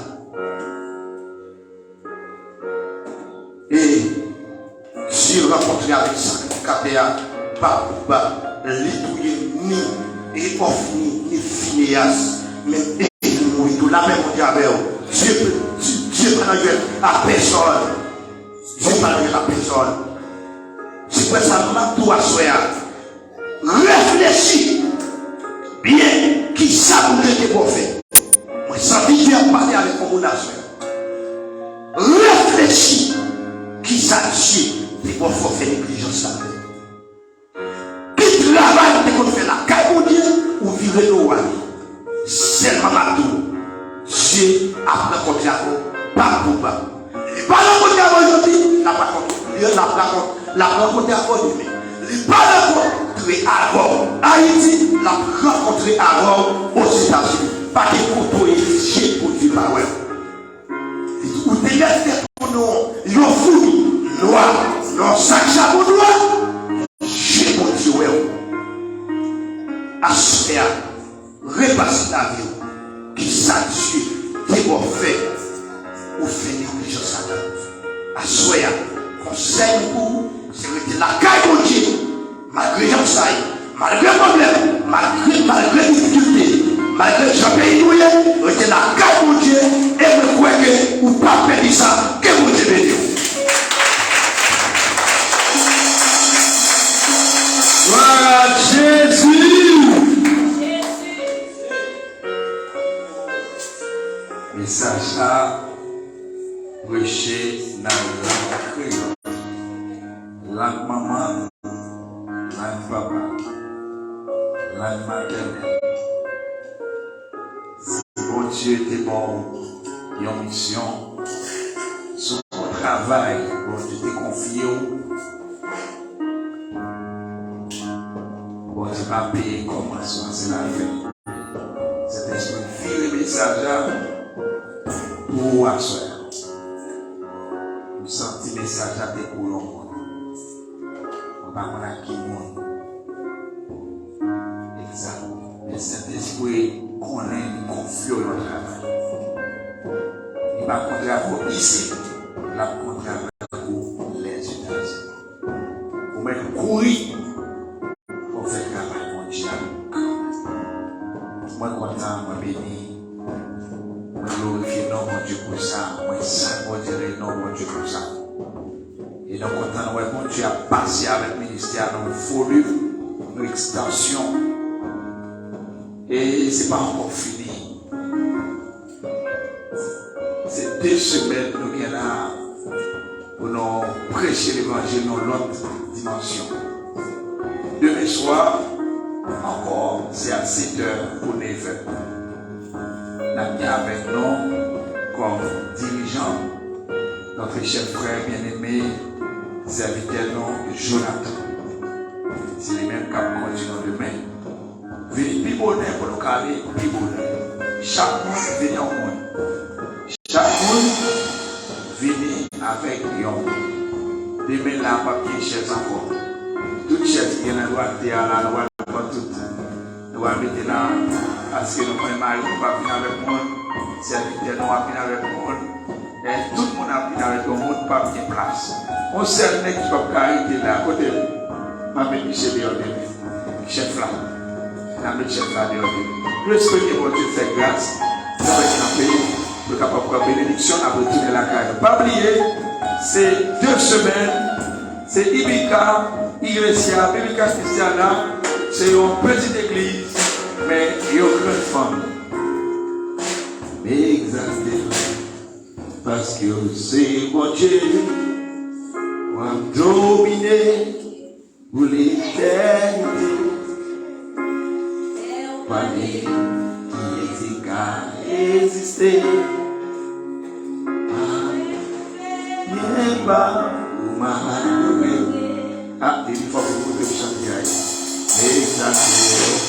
Dye rankontre avèk sakrifikatè a, ba pou ba, li touye ni e Ofni, ni Fineyas, men Eli mouri tou. Lapè Bondye avè w. Dye, Dye, Dye pa nan jwèt a pèsòn. Dye pa nan jwèt a pèsòn. Se pou sa m ap di w aswè a. Reflechi byen kisa Bondye te pou fè. Mwen santi Dye ap pale avèk yon moun aswè. Reflechi kisa Dye te pou fè w fè neglijans la. Ki travay ou te konn fè lakay Bondye, ou vire do w ale. Sèlman m ap di w, Dye ap rankontre avè w pa pou pa. Li pa rankontre avè w jodi, l ap rankontre, l ap rankontre, l ap rankontre avè w demen. Li pa rankontre avè w Ayiti, l ap rankontre avè w Ozetazini. Pa gen kote w ye, je Bondye pa wè w. Li di, ou te mèt fè pou nou yon foumi nwa, nan sak chapo nwa, je Bondye wè w. Aswè a, repase lavi w. Kisa Dye te ba w fè? Ou fè neglijans ladan. Aswè a, konsèy mwen pou ou, se rete lakay Bondye. Malgre jan sa ye, malgre pwoblèm, malgre, malgre difikilte, malgre jan peyi nou ye, rete lakay Bondye, e mwen kwè ke ou p ap pèdi sa. Ke Bondye beni w. Glwa a Jezi! Mesaj sa preche nan lang kreyòl, lang manman, lang papa, lang matènèl. Si Bondye te ba w yon misyon, si w gen yon travay Bondye te konfye w, Bondye pa peye kòmansman, se lafen. Sentespri vire mesaj la pou ou aswè a. M santi mesaj la te pou yon moun. Mwen pa konn ak ki moun egzak, men Sentespri konnen li konfye w yon travay. Li pa kontre avè w isit, l ap kontre avè w Lèzetazini. Ou mèt kouri pou w fè travay Bondye a. Mwen kontan, mwen beni, mwen glorifye non Bondye pou sa, mwen santi Bondye rele non Bondye pou sa. E nou kontan nou wè Bondye ap pase avèk ministè a nan yon volim, yon ekstansyon. E se pa ankò fini. Se de semèn nou gen la pou nou preche levanjil nan lòt dimansyon. Demen swa, ankò, se a sèt è pou nèf è. N ap gen avèk nou kòm dirijan, notre cher frère bien-aimé, sèvitè nou, Jonathan. Se li menm k ap kondui nou demen. Vini pi bonè pou nou ka ale pi bonè. Chak moun vini yon moun. Chak moun vini avèk yon moun. Demen la, p ap gen chèz ankò. Tout chèz ki gen nan dwate a la, nou pral pran tout. Nou pral mete la, paske nou konnen mari nou p ap vin avèk moun, sèvitè nou ap vin avèk moun. E tout moun ap vin avèk yon moun, p ap gen plas. Yon sèl nèg ki p ap ka rete la, kote l? M ap met misye deyò demen. Chèf la. N ap met chèf la deyò demen. Nou espere ke Bondye fè gras, nou fè kanpe, nou kapab pran benediksyon, n ap retounen lakay nou. Pa bliye, se de semèn, se Ibika, Iglesia Bíblica Cristiana, se yon peti legliz, men yon grann fanmi. Egzakteman. Paske w se Bondye, w ap domine pou letènite. Pa gen anyen ki ka reziste. Pa gen pa ou malere. Ah, depi fò pou koute m chante a. Egzakteman.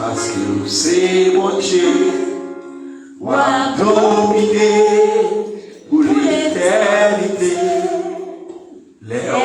Paske w se Bondye, w ap domine pou letènite. Lè w